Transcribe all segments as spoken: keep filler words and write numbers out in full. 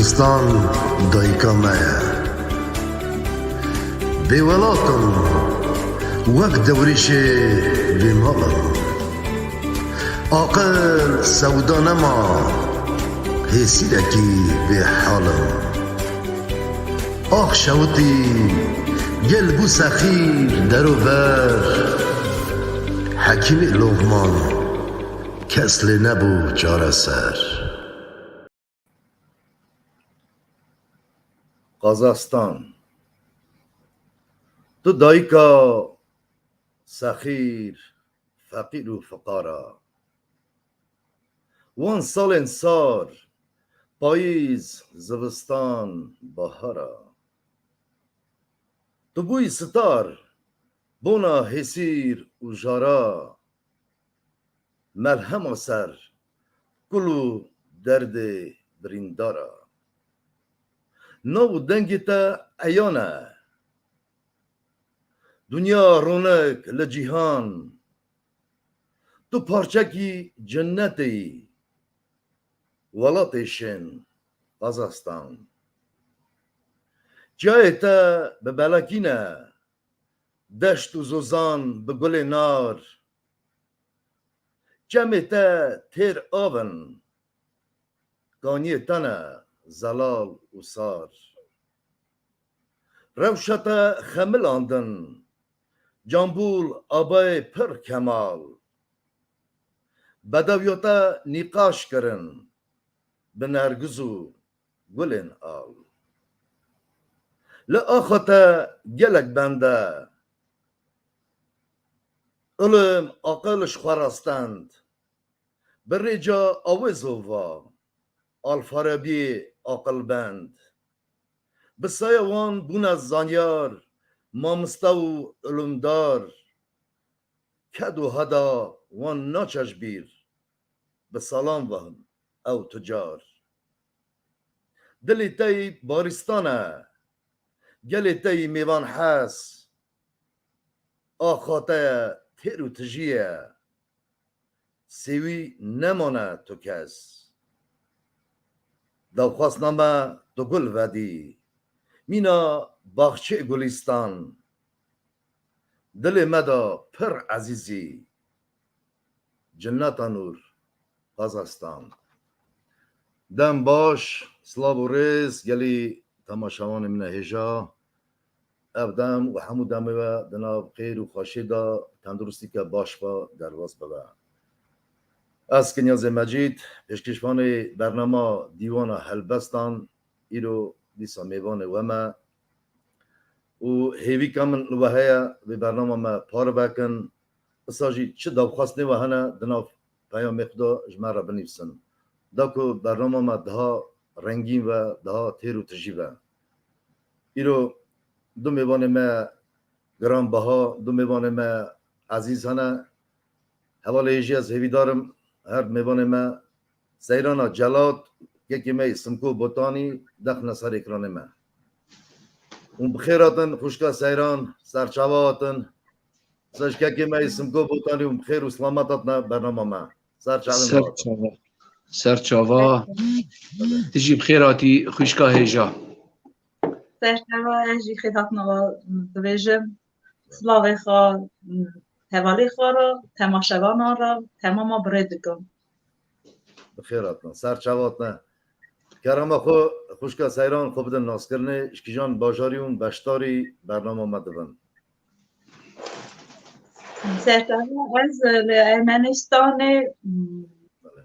Stan dayika me ye. Bêwelat im, wek dewrêşê bêmal im. Aqil sewda nema, hêsîrekî bêhal im. Ax şewitî, gel bû sexîr derover. Hekîmê Loqman, kes lê nebû çareser. Qazastan. Tu dayika sexîr, feqîr û fiqara. Wan salên sar, payîz, zivistan, bahara. Tu bûyî sitar, bona hêsîr û jara. Melhema ser kul û derdê birîndara. Nav û dengê te eyan e. Dinya ronek li cîhan. Tu parçekî cennetê yî. Welatê şên, Qazastan. Çiyayê te bi belekî ne. Deşt û zozan bi gulê nar. Çemê te têr av in. Kaniyê te ne zelal û sar. Rewşa te xemilandin. Cambûl abayê pir kemal. Bedewiya te nîqaş kirin. Bi nergiz û gulên al. Li axa te gelek bende. Ilim, aqil ji xwe rastend. Bi rêca awê zova, Alfarebiyê aqilbend. Bi saya wan bûne zanyar, mamoste û ilimdar. Ked û heda wan naçe ji bîr, bi salan ve him ew tucar. Dilê te yî barîstan e, gelê te yî mêvanhez. Axa te têr û tijî ye, sêwî nemane tu kes. Dawxwasna me tu gul vedî, mîna baxçê gulîstan. Dilê me de pir ezîzî, Cinneta Nûr, Qazastan. Dem baş, silav û rêz gelî temaşevanê min e hêja. Ev dem û hemû demê we di nav xêr û xweşiyê de, tenduristîke baş ve derbas bibe. Ez Kinyazê Mecîd, pêşkêşvanê bernama Dîwana Helbestan, îro dîsa mêvanê we me. Û hêvîka min li we heye, vê bernama me parve kin. Isa jî çi dawxwastnê we hene, di nav peyamê xwe de ji me re binivîsin. Da ku bernama me daha rengîn ve, daha têr û tijî ve. Îro du mêvanê me giranbaha, du mêvanê me ezîz hene. Hevalê hêjî ez hêvîdar im her mêvanê me Seyrana Celat, kekê me yê Simko Botanî dexne ser ekranê me. Hûn bi xêr hatin, xwişka Seyran, serçava hatin. Sej kekê me yê Simko Botanî, hûn bi xêr û selamet hatine bernama me. Serçavên Ser çava. Ser çava. Tu jî bi xêr hatî xwişka hêja. Serçava, ez jî xêr hatina we dibêjim. Silavê xwe, hevalê xwe re, temaşevanan re, temama bi rê dikim. Bi xêr hatin. Serçava hatine. Kerema xwe, xwişka Seyran, xwe bidin naskirinê, ji kîjan bajarî hûn beşdarî bernama me dibin. Serçava, ez li Ermenistanê, Belê.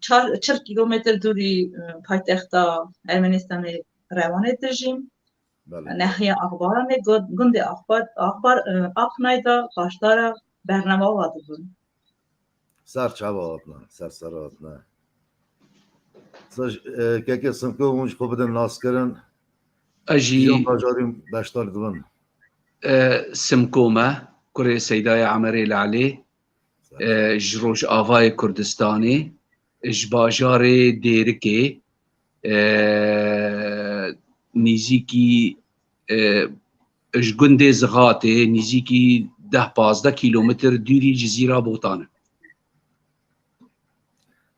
çar, çil kîlometr dûrî, e, paytexta Ermenistanê Rewanê dijîm. Belê. Nehiya Axbaranê, gu-, gundê Axbar, Axbar, e, Aqnay de başdara bernama wa dibim. Ser çava hatine, ser ser hatine. Sej, e, kekê Simko, hûn ji xwe bidin naskirin. Ez jî Kîjan bajarî beşdar dibin? E, Simko me, kurê Seydayê Emerê Lalê, e, ji Rojavayê Kurdistanê, ji bajarê Dêrikê, e, nîzîkî, e, ji gundê Zixatê nîzîkî deh pazdeh kîlometr dûrî Cizîra Botan e.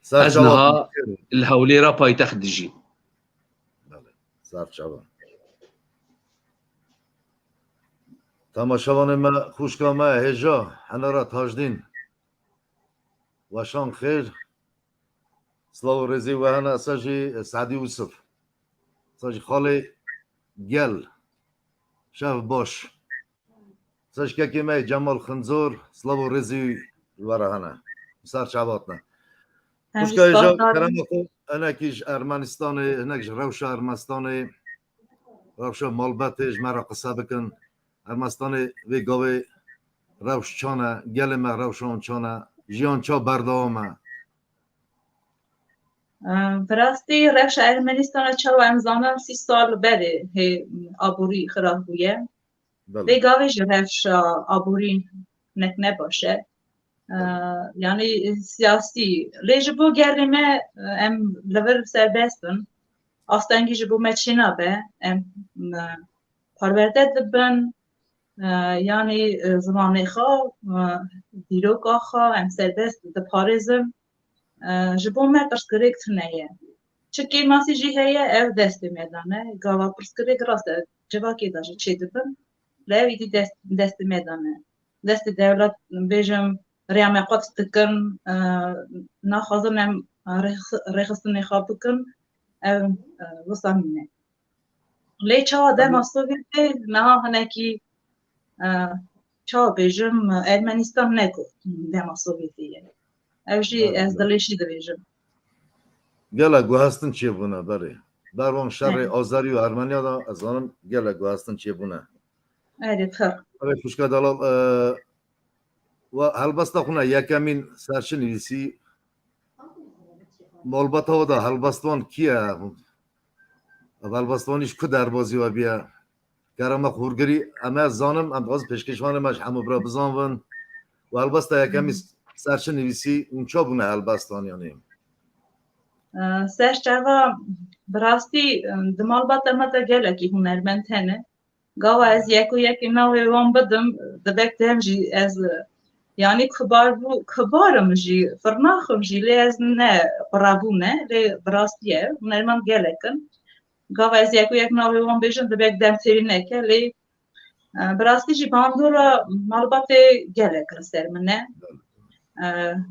Ser Ez çava niha li Hewlêra paytext dijîm. Ser çava. Temaşevanê me, xwişka me hêja, Henera Tajdîn. Weşan xêr. Silav û rêzê we hene, esa jî Sedî Ûsif. Esa jî xalê gel. Şev baş. Esa jî kekê me Cemal Xinzor, silav û rêzê wî li we re hene. Ser çava hatine. Em Xwişka jî hêja, spas dixin. Kerema xwe, hinekî ji Ermenistanê, hinek ji rewşa Ermenistanê, rewşa malbetê ji me re qise bikin. Ermenistanê vê gavê rewş çan e, gelê me rewşan çan e, jiyan ça berdewam e? Em, bi rastî rewşa Ermenistana çawa em zanin sî sal berê hê aborî xirab bûye. Belê. Vê gavê jî rewşa aborî nek ne baş e. Ee, Belê. Yani siyasî. Lê ji bo gelê me, e, em li vir serbest bin. Astengî ji bo me çênabe. Em, e, parwerde dibin. E, yani, e, zimanê xwe, e, dîroka xwe em serbest diparêzin. E, ji bo me pirsgirêk tune ye. Çi kêmasî jî heye, ev destê me de ne. Gava pirsgirêk rast e, civakê de jî çêdibin. Lê ev îdî dest, destê me de ne. Destê dewlet, bêjim, rêya me qut dikin, e, naxwazin em rêx-, rêxistinê xwe bikin, ev, e, wisa nîne. Lê çawa dema Sovyetê niha hinekî, e, çawa bêjim, Ermenistan ne ku dema Sovyetê ye. Ev jî Belê, ez belê. dilêşî dibêjim. Gelek guhestin çêbûne, belê. Ber van şerê Evet. Azerî û Ermeniya de ez zanim gelek guhestin çêbûne. Evet, pir. Erê xwişka delal, e, we helbesta xwe ne yekemîn ser çi nivîsî? Malbata we de helbestvan kî ye? Ev helbestvanî ji ku derbazî we bûye? Kerema xwe hûrgirî, em ez zanim, em dixwazin pêşkêşvanê me ji hemû bira bizanvin. Û helbesta yekemî ser çi nivîsî û ça bûne helbestvan yanî? E, ser çava, bi rastî, e, di malbata me de gelekî hunermend hene. Gava ez yek û yekê navê wan bidim, dibek dem jî ez, e, yanî kibar bû, kibar im jî, firnax im jî, lê ez ne qurabû ne, lê bi rastî ye, hunermend gelek in. Gava ez yek û yek navê wan bêjim, dibek dem têrî neke, lê, e, bi rastî jî bandora malbatê gelek li ser min e. E,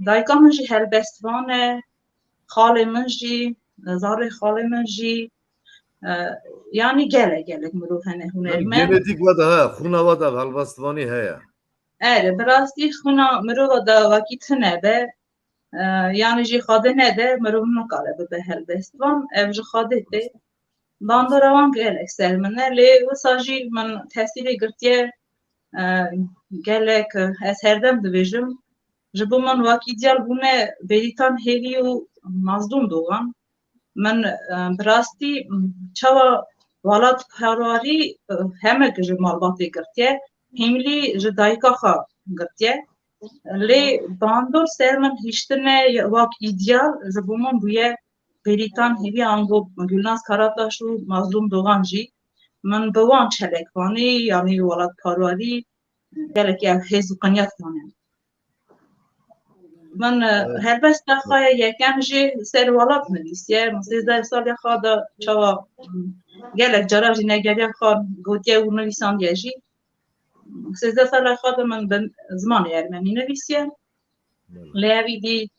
dayika min jî helbestvan e, xalê min jî, zarê xalê min jî, e, yanî gelek, gelek mirov hene Yanî hunermend. Genetîk we de heye, xwîna we de helbestvanî heye. Erê, bi rastî xwîna mirova de wekî tune be, e, yanî jî Xwedê nede, mirov nikare bibe helbestvan, ev ji Xwedê tê. Bandora wan gelek ser min e, lê wisa jî min tesîrê girtiye, e, gelek, e, ez herdem dibêjim, ji bo min wekî diyal bûne Bêrîtan Hêvî û Mazlûm Dogan. Min, e, bi rastî, m, çawa welatparwarî, e, heme ji malbatê girtiye, hîmlî ji dayika xwe girtiye. Lê bandor ser min hiştine wek îdîal ji bo min bûye Bêrîtan Hêvî ango Gulnaz Karataş û Mazlûm Dogan jî. Min bi wan çelekvanî, yanî welatparwarî, gelekî ev hêz û qinyat dane. Min, e, Evet. helbesta xwe ya yekem jî ser welat nivîsiye. Min sêzdeh salê xwe de çawa, m, gelek cara jî negeriya xwe gotiye û nivîsandiye jî. Sêzdeh salê xwe de min bi zimanê ermenî nivîsiye. Belê. Lê ev îdî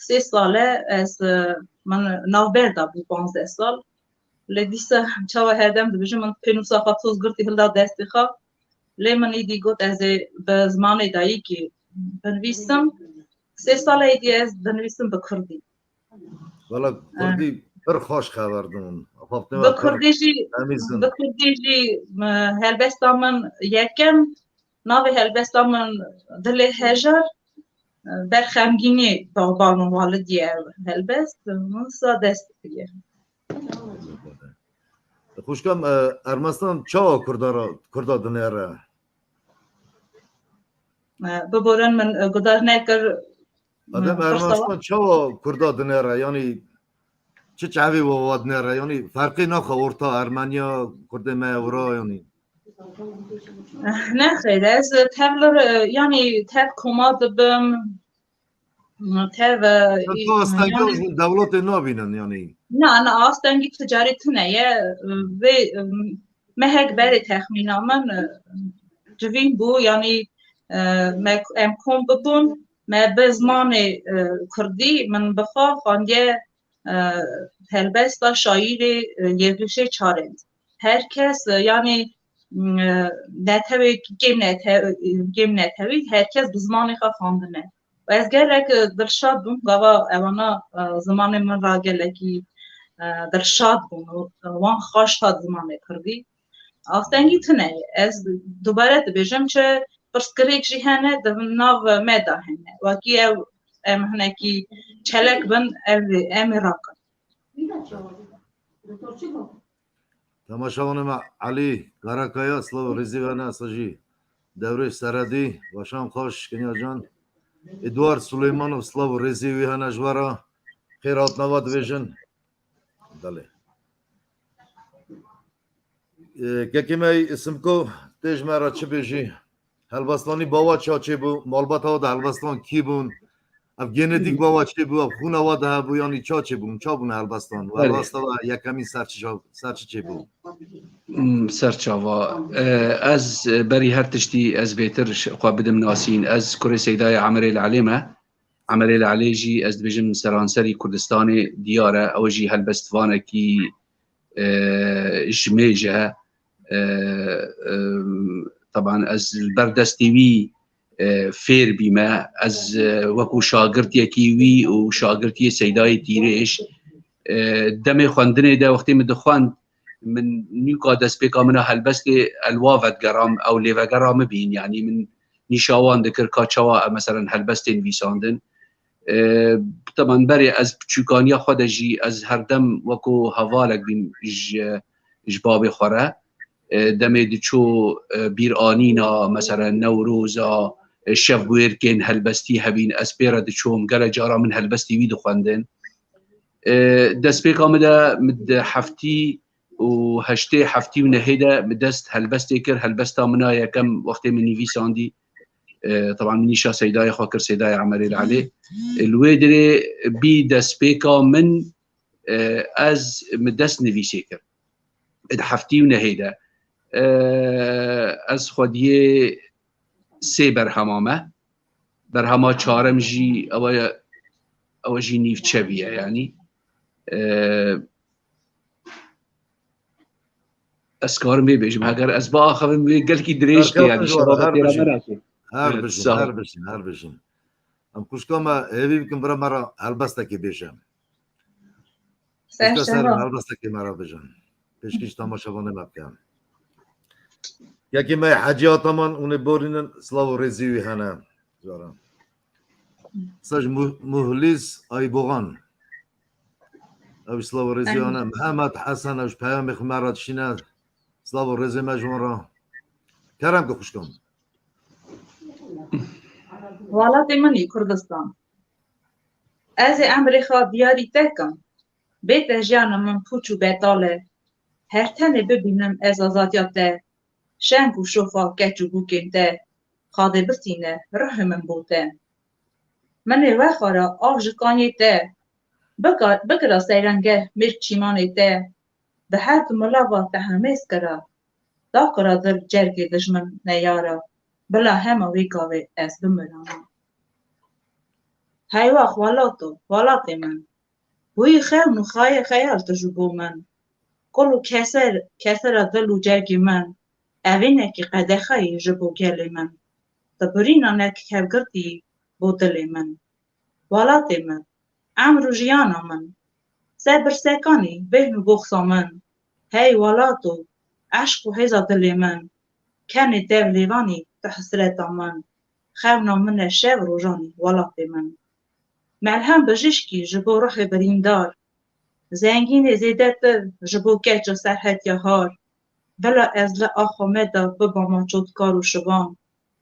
sê sal e ez, e, min navber da bû panzdeh sal. Lê dîsa çawa herdem dibêjim, min pênûsa xwe toz girtî hilda destê xwe. Lê min îdî got ez ê bi zimanê dayikê binivîsim. Sê sal e îdî ez dinivîsim bi kurdî. Wela Eh. Kurdî pir xweş xeber dibin. Xaftinê Bi we pir kurdî jî, temîz in. Bi kurdî jî, e, helbesta min yekem, navê helbesta min Dilê Hejar, e, ber xemgînî baxban û walidî ye ev helbest, min sa dest kiriye. Xwişka me, e, Ermenistan çawa Kurda ra, Kurda dinêre? E, biborin min, e, guhdar nekir, Adem e, pirsa Ermenistan çawa Kurda dinêre? Yanî çi çavê we wa dinêre? Yanî ferqê naxe orta Ermeniya, Kurdê me wira yanî? Nexêr, ez tev li, yanî tev koma dibim, tev, e, Tev astengiyên yanî ji dewletê nabînin yanî. Na, na, astengî tu carî tune ye. Vê, mehek berê texmîna min, civîn bû, yanî, me, em kom bibûn, me bi zimanê, e, kurdî, min bi xwe xwendiye, e, helbesta şaîrê, e, Yêrgişê Çarend. Her kes, e, yanî, m, e, netewê, kêm nete-, kêm netewî, her kes bi zimanê xwe xwendine. Û ez gelek, e, dilşad bûm, gava ewana, e, zimanê min ra gelekî, e, dilşad bûn û, e, wan xweş hat zimanê kurdî. Astengî tune ye. Ez dubare dibêjim, çi pirsgirêk jî hene, di nav me de hene. Wekî ew, em hinekî çelek bin, ev, em ê rakin. Temaşevanê me, Elî Karakaya, silav û rêzî we hene, esa jî Dewrêş Seredî, weşan xweş, Kenya can. Eduard Suleymanov, silav û rêzî wî hene ji we re. Xêr hatine we dibêjin. Belê. E, kekê me Simko, tê ji me re çi bêjî? Helbestvanî bawa ça çêbû? Malbata we de helbestvan kî bûn? Ev genetîk bawa çêbû? Ev xûna we de hebû? Yanî ça çêbûn? Ça bûn helbestvan? Belê. Helbesta we yekemîn ser çi, ser çi çêbû? Hmm, ser çava. E, ez, e, berî her tiştî ez bêtir ş-, xwe bidim nasîn. Ez kurê Seydayê Emerê li Elê me. Emerê li Elê jî ez dibêjim seranserî Kurdistanê diyar e. Ew jî helbestvanekî, e, ji mêj e. E, e, teban ez li ber destê wî, e, fêr bîme. Ez, e, wekû şagirtiyekî wî û şagirtiyê Seydayê Tîrêj, e, demê xwendinê de wextê min dixwend, min nûka destpêka min a helbestê el wa vedigeram, ew lêvegera min bîn, yanî min nîşa wan dikir ka çawa, e, meselen helbestê nivîsandin. E, teban berê ez piçûkaniya xwe de jî ez herdem wekû hevalek bîm ji, ji babê xwe re. E, demê diçû, e, bîranîna, meselen Newroza, e, şevbûyêrkên helbestî hebîn, ez pê re diçûm, gelek cara min helbestî wî dixwendin. E, destpêka min de, min di heftî û heştê, heftî û nehê de min dest helbestê kir. Helbesta min a yekem wextê min nivîsandî, e, teban min nîşa Seydayê xwe kir, Seydayê Emerê li Elê. E, li wê dirê bî destpêka min, e, ez min dest nivîsê kir. Di heftî û nehê de, e, ez xwediyê sê berhema me. Berhema çarem jî ew e, ew jî nîvçe bîye, yanî. E, ez karim vê bêjim, heger ez biaxivim wê gelkî dirêj tê, yanî, şeva têra me nake. Her bijîn, her bijîn, her bijîn. Em xwişka me hêvî bikin, bira me re helbestekê bêje. Ser Xwişka ser şeva. Helbestekê me re bijin. Pêşkêş temaşevanê me bike. Yekê me Hecî Ataman, hûn ê borînin, silav û rêzî wî hene. Cara. Sej Mu-, Muhlîs Ayboğan. Ew silav û rêzî hene. Mihemed Hesen, ew ji peyamê xwe me re dişîne. Silav û rêzê me ji wan re. Kerem ke xwişkan. Welatê min î Kurdistan. Ez ê emrê xwe diyarî te kim. Bê te jiyana min pûç û betal e. Her tenê bibînim ez azadiya te. Şeng û şofa keç û bûkên te. Xadê bistîne ruhê min bo te. Min ê wexwara av ji kanyê te. Bika-, bikira seyrengeh mêrk çîmanê te. Bi her du milava te hemêz kira. Dakira dil cergê dijmin neyara. Bila hema wê gavê ez bimirama. Heywax welato, welatê min. Bûyî xewn û xaye xeyal tu ji bo min. Kul û keser, kesera dil û cergê min. Evînekî qedexeyî ji bo gelê min. Tu birîna nek kevgirtî bo dilê min. Welatê min, emr û jiyana min. Sebir sekanî bêhn û boxsa min. Hey welato, eşq û hêza dilê min. Kenê dev lêvanî tu hisreta min. Xewna min e şev rojanî welatê min. Melhem bijîşkî ji bo ruhê birîndar. Zengînê zêdetir ji bo keç û serhetiya har. Bila ez li axa me de bibama çotkar û şivan.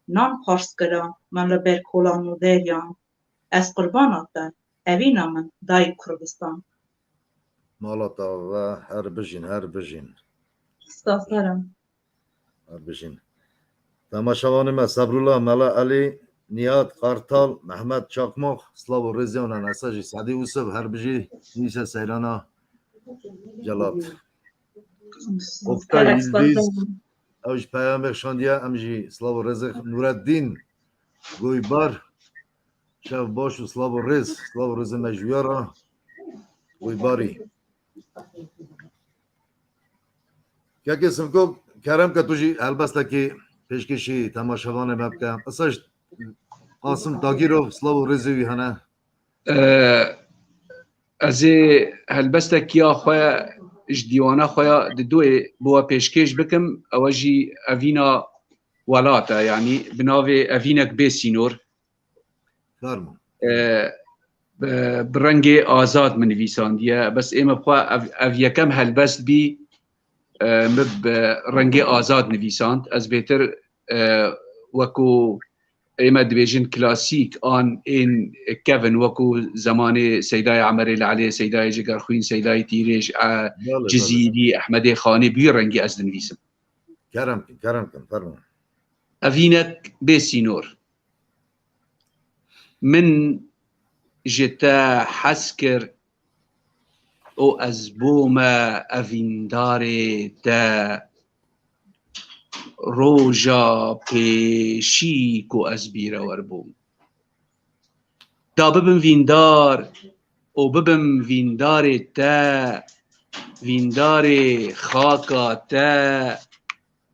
Nan pars kira min li ber kolan û deryan. Ez qurbana te, evîna min, dayî Kurdistan. Mala te ava, her bijîn, her bijîn. Spas, herim. Her bijîn. Temaşevanê me, Sebrullah, Mela Elî, Nihat Kartal, Mehmet Çakmak, silav û rêzê wan hene. Esa jî Sedî Ûsiv, her bijî, nîşe seyrana Celat. Oktay Yildiz, ew ji peyamê şandiye, em jî silav û rêzê Nureddin Goybar. Şev baş û silav û rêz, silav û rêzê me ji we re. Goybarî. Kekê Simko, kerem ke tu jî helbestekî pêşkêşî temaşevanê me bike. Esa ji Qasim Tagîrov, silav û rêzê wî hene. E, ez ê helbestek ya xwe ji dîwana xwe ya di duyê bi we pêşkêş bikim. Ew jî evîna welat e, yanî bi navê Evînek bê sînor. Fermo. E, bi, bi rengê azad min nivîsandiye. Bes ê me bi xwe ev, ev yekem helbest bî, e, min bi rengê azad nivîsand. Ez bêtir, e, wekû ê me dibêjin klasîk an ên kevin, wekû zemanê Seydayê Emerê Lelê, Seydayê Cigerxwîn, Seydayê Tîrêj, e, Belê, belê. Cizîrî, Ehmedê Xanî, bi wî rengî ez dinivîsim. Kerem kin, kerem kin, fermo. Evînek bê sînor. Min ji te hez kir û ez bûme evîndarê te. Roja pêşî ku ez bîrewer bûm. Da bibim vîndar û bibim vîndarê te, vîndarê xaka te,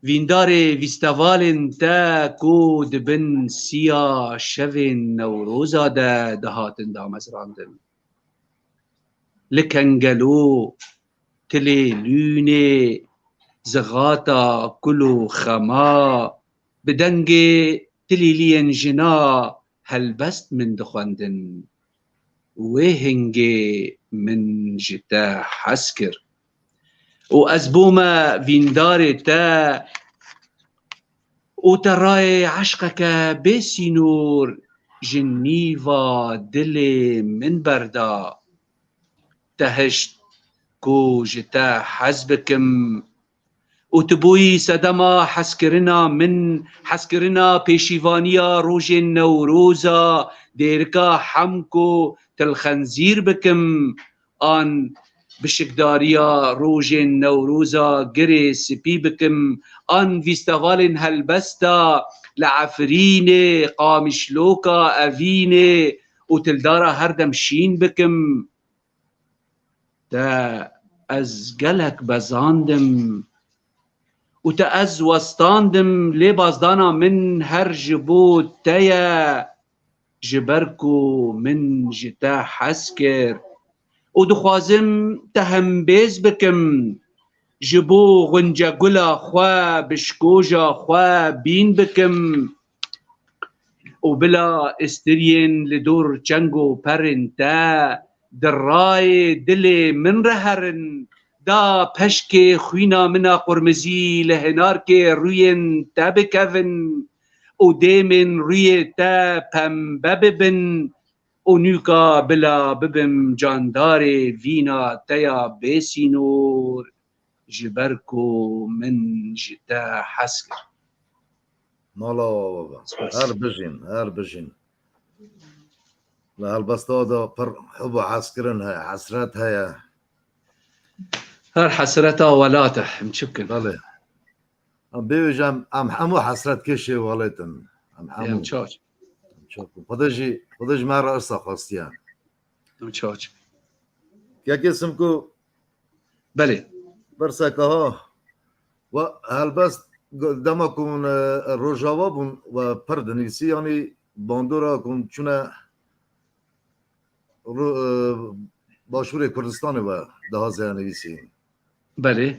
vîndarê vîstevalên te ku di bin siya şevên Newroza de dihatin damezrandin. Li Kengelo, Tilê Lûnê, Zixata Kul û Xema, bi dengê tilîliyên jina helbest min dixwendin. Wê hingê min ji te hez kir û ez bûme vîndarê te û te rayê eşqeke bê sînor ji nîva dilê min berda. Te hişt ku ji te hez bikim û tu bûyî sedema hezkirina min, hezkirina pêşîvaniya rojên Newroza, dêrika hem ku tilxenzîr bikim, an bişikdariya rojên Newroza girê spî bikim, an fîstevalên helbesta li Efrînê, Qamişloka, Evînê û Tildara her dem şîn bikim. Te ez gelek bezandim û te ez westandim, lê bazdana min her ji bo te ye, ji ber ku min ji te hez kir û dixwazim te hembêz bikim, ji bo xincegula xwe, bişkoja xwe bîn bikim û bila istiriyên li dor çeng û perên te di rayê dilê min re herin, da peşkê xwîna min a qurmizî li hinarkê rûyên te bikevin û dêmên rûyê te pembe bibin û nûka bila bibim candarê vîna te ya bêsînor, ji ber ku min ji te hez kir. Mala we baba. Spas. Her bijîn, her bijîn. Li helbesta de pir hub û hezkirin heye, hesret heye. Her hesreta welat e, em çi bikin? Belê. Em bêjin, em hemû hesretkêşê welat in. Em hemû. Em çaç. Em çaç. Xwedê jî, Xwedê ji me re irsa xwestiye. Em çaç. Kekê Simko. Belê. Pirseke ha. We helbest dema ku hûn, e, Rojava bûn, we pir dinivîsî, yanî bandora ku hûn çûne Ro-, e, Başûrê Kurdistanê we dihazeye nivîsî. Belê.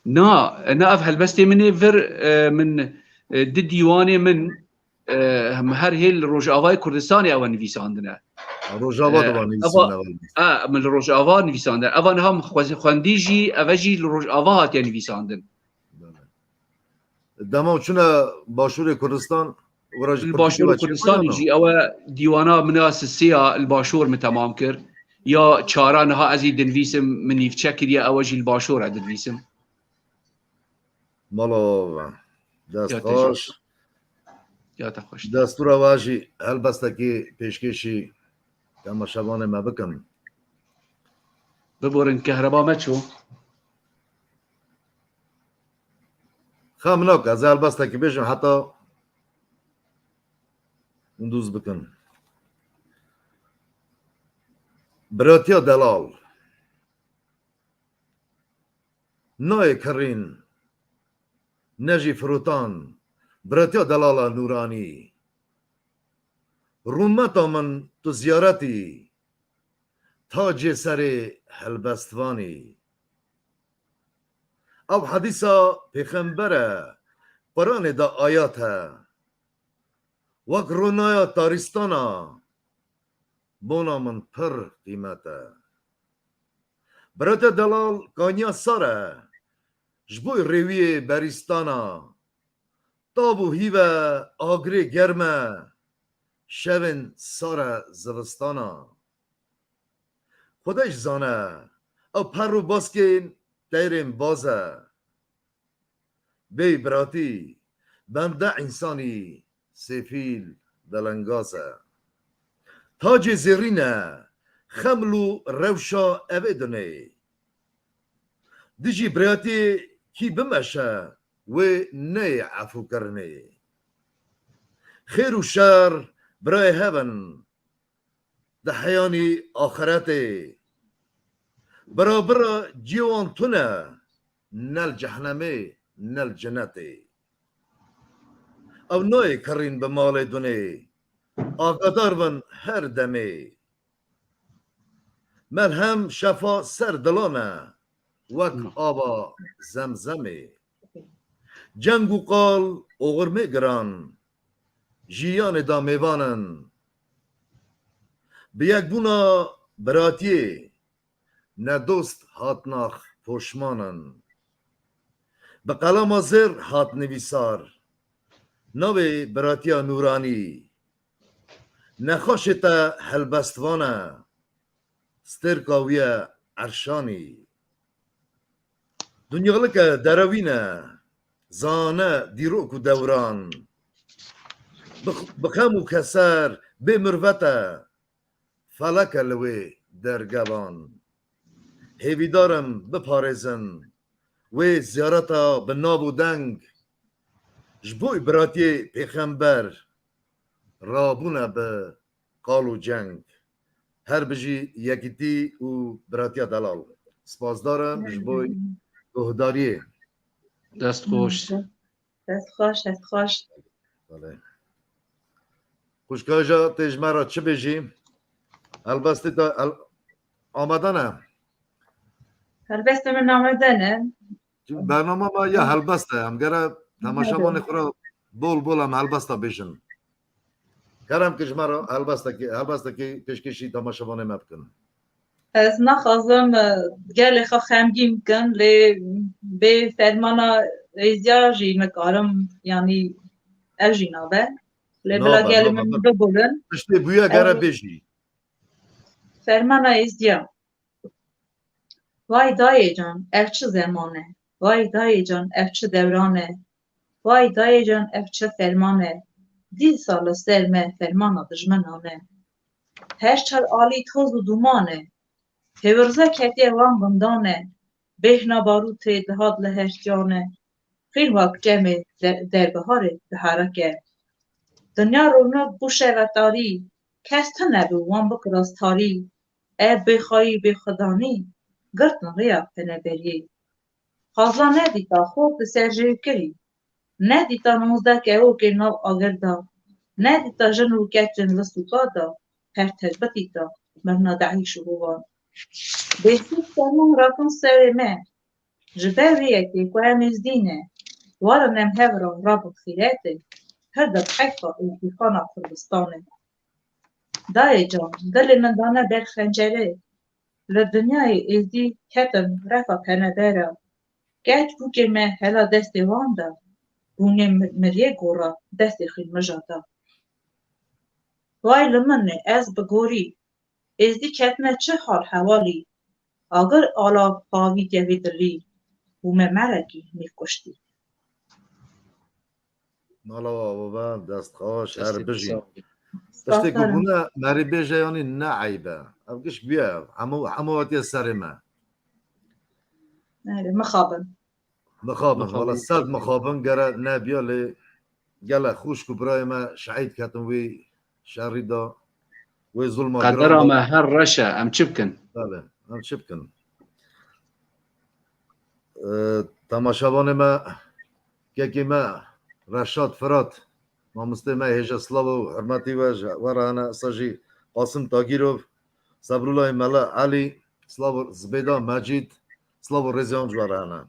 Na, na ev helbestê min ê vir, e, min, e, di dîwanê min, e, em her hê li Rojavayê Kurdistanê ew nivîsandine. Rojava E, de van ev nivîsandine, a, belê. A, min li Rojava nivîsandine. Eva niha min xwe-, xwendî jî, eve jî li Rojava hatiye nivîsandin. Belê. Dema çûne Başûrê Kurdistan, wira jî Li Kurdî Başûrê çêna Kurdistanê na? Jî ew e dîwana min a sisiya li Başûr min temam kir. Ya çara niha ez jî dinivîsim, min nîvçe kiriye, ew e jî li Başûr e dinivîsim. Mala we. Dest Ya te xweş. Jî. Ya te xweş. Destûra we jî helbestekî pêşkêşî temaşevanê me bikin. Biborin, kehreba me çû. Xem nake, ez helbestekî bêjim heta hûn dûz bikin. Biratiya delal. Nayê kirîn, ne jî firotan, biratiya delala nûranî. Rûmeta min tu ziyaretî, tacê serê helbestvanî. Ew hedîsa pêxember e, Quranê de ayat e. Wek ronaya tarîstana, bona min pir qîmet e. Birate delal kaniya sar e, ji bo rêwiyê berîstana. Tab û hîve agirê germ e, şevên sar e zivistana. Xwedê jî zane, ew per û baskên teyrên baz e. Bêyî biratî, bende însanî sêfîl delengaz e. Tacê zêrîn e, xeml û rewşa evê dinê. Dijî biratiyê kî bimeşe, wê neyê efûkirinê. Xêr û şer birayê hev in, di heyanî axiretê. Bira bira ciyê wan tune, ne li cehnemê, ne li cinetê. Ew nayê kirîn bi malê dunê, agadar bin her demê. Melhem şefa ser dilan e, wek ava zemzemê. Ceng û qal oxirmê giran, jiyanê da mêvan in. Bi yekbûna biratiyê, ne dost hat nax poşman in. Bi qelama zêr hat nivîsar, navê biratiya nûranî. Nexweşê te helbestvan e, stêrka wî ye erşanî. Dinyalike derewîn e, zane dîrok û dewran. Bi, bi xem û keser bê mirvet e, felek e li wê dergevan. Hêvîdar im biparêzin wê ziyareta bi nav û deng. Ji bo biratiyê pêxember rabûne bi qal û ceng. Her bijî yekîtî û biratiya delal. Spasdar im ji bo guhdariyê. Dest xweş. Dest xweş, dest xweş. Belê. Xwişka ja tê ji me re çi bêjî? Helbestê te hel-, amade ne? Helbestê min amade ne. Çünkü bernama me ya helbest e. Em gere temaşevanê xwe re bol bol em helbesta bêjin. Kerem ki ji me re helbestekê, helbestekê pêşkêşî temaşevanê me bikin. Ez naxwazim, e, gelê xwe xemgîn bikim, lê bê fermana êziya jî nikarim, yanî ev jî nabe. Lê bila gelê min biborin. Tiştê bûye gere bêjî. Fermana êziya. Vay dayê can, ev çi zeman e? Vay dayê can, ev çi dewran e? Vay dayê can, ev çi ferman e? Dîsa li ser me fermana dijminan e. Her çar alî toz û duman e. Hêwirze ketiye wan bindan e. Bêhna barûtê dihat li her tiyan e. Xîr wak çemê de-, derbiharê diherike. Dinya ronak bû şeve tarî. Kes tune bû wan bikira starî. Ev bêxayî bêxwedanî girtin rêya peneberiyê. Qazla nedîta xort li ser jêkirî. Nedîta nozdeh kevokên nav agir de. Nedîta jin û keçên li sûka de. Her tevbitîta mirina dehîş û hovan. Bêsûd serman rakin serê me. Ji ber vê yekê ku em êzdî ne, warin em hev re rabin xîretê, her dem heyfa êzdîxana Kurdistanê. Dayê can, dilê min dane ber xencerê, li dinyayê êzdî ketin refa penebera. Keç bûkê me hela destê wan de, bûnê mi-, miriyê gora destê xwînmija de. Vay li min e, ez bi gorî, êzdî ketime çi hal hewalî, agir ala pavî kevê dilî, bûme merekî nîv kuştî. Mala we ava be, dest xweş, her bijî. Tiştê ku bûne merî bêje yanî ne eyb e. Ev giş bûye ev. Hemû, hemû hatiye serê me. Erê, mixabin. Mixabin, wala sed mixabin gere nebiya lê gelek xwişk û birayê me şehîd ketin wê şerî de, wê zulma giran de. Qedera me her reş e, em çi bikin? Belê, em çi bikin? Ee, temaşevanê me, kekê me Reşat Firat, mamostê me hêja, silav û hurmetî we ji we re hene, esa jî Qasim Tagîrov, Sebrûlayê Mela Elî, silav û Zibêda Mecîd, silav û rêzê wan ji we re hene.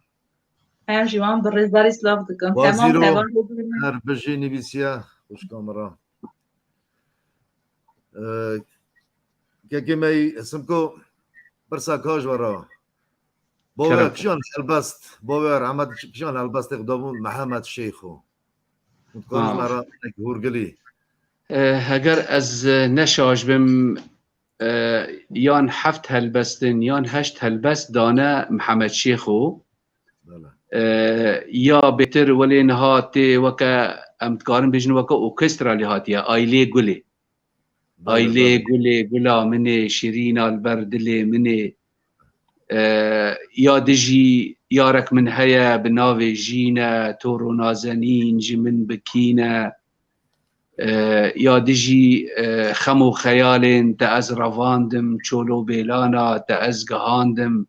Em jî wan bi rêzdarî silav dikin. Temam hevalê din. Her bijî nivîsiye xwişka min re. Ee, kekê me yî Simko, pirsa ka ji we re. Bavê we kîjan helbest, bavê we rehmet kîjan helbestê xwe dabû Mihemed Şêxo. Hûn dikarin ji me re hinek hûrgilî. E, heger ez, e, ne şaş bim, e, yan heft helbestin, yan heşt helbest dane Mihemed Şêxo. Bele. E, ya bêtir welê niha tê weke, em dikarin bêjin weke orkestra lê hatiye, Aylê Gulê. Bele, Aylê bele. Gulê, gula min ê, şirîna li ber dilê min ê. E, ya dijî yarek min heye bi navê Jîne, Toro Nazenîn, ji min bikîne. E, ya dijî, e, xem û xeyalên te ez revandim, çolo bêlana te ez gihandim.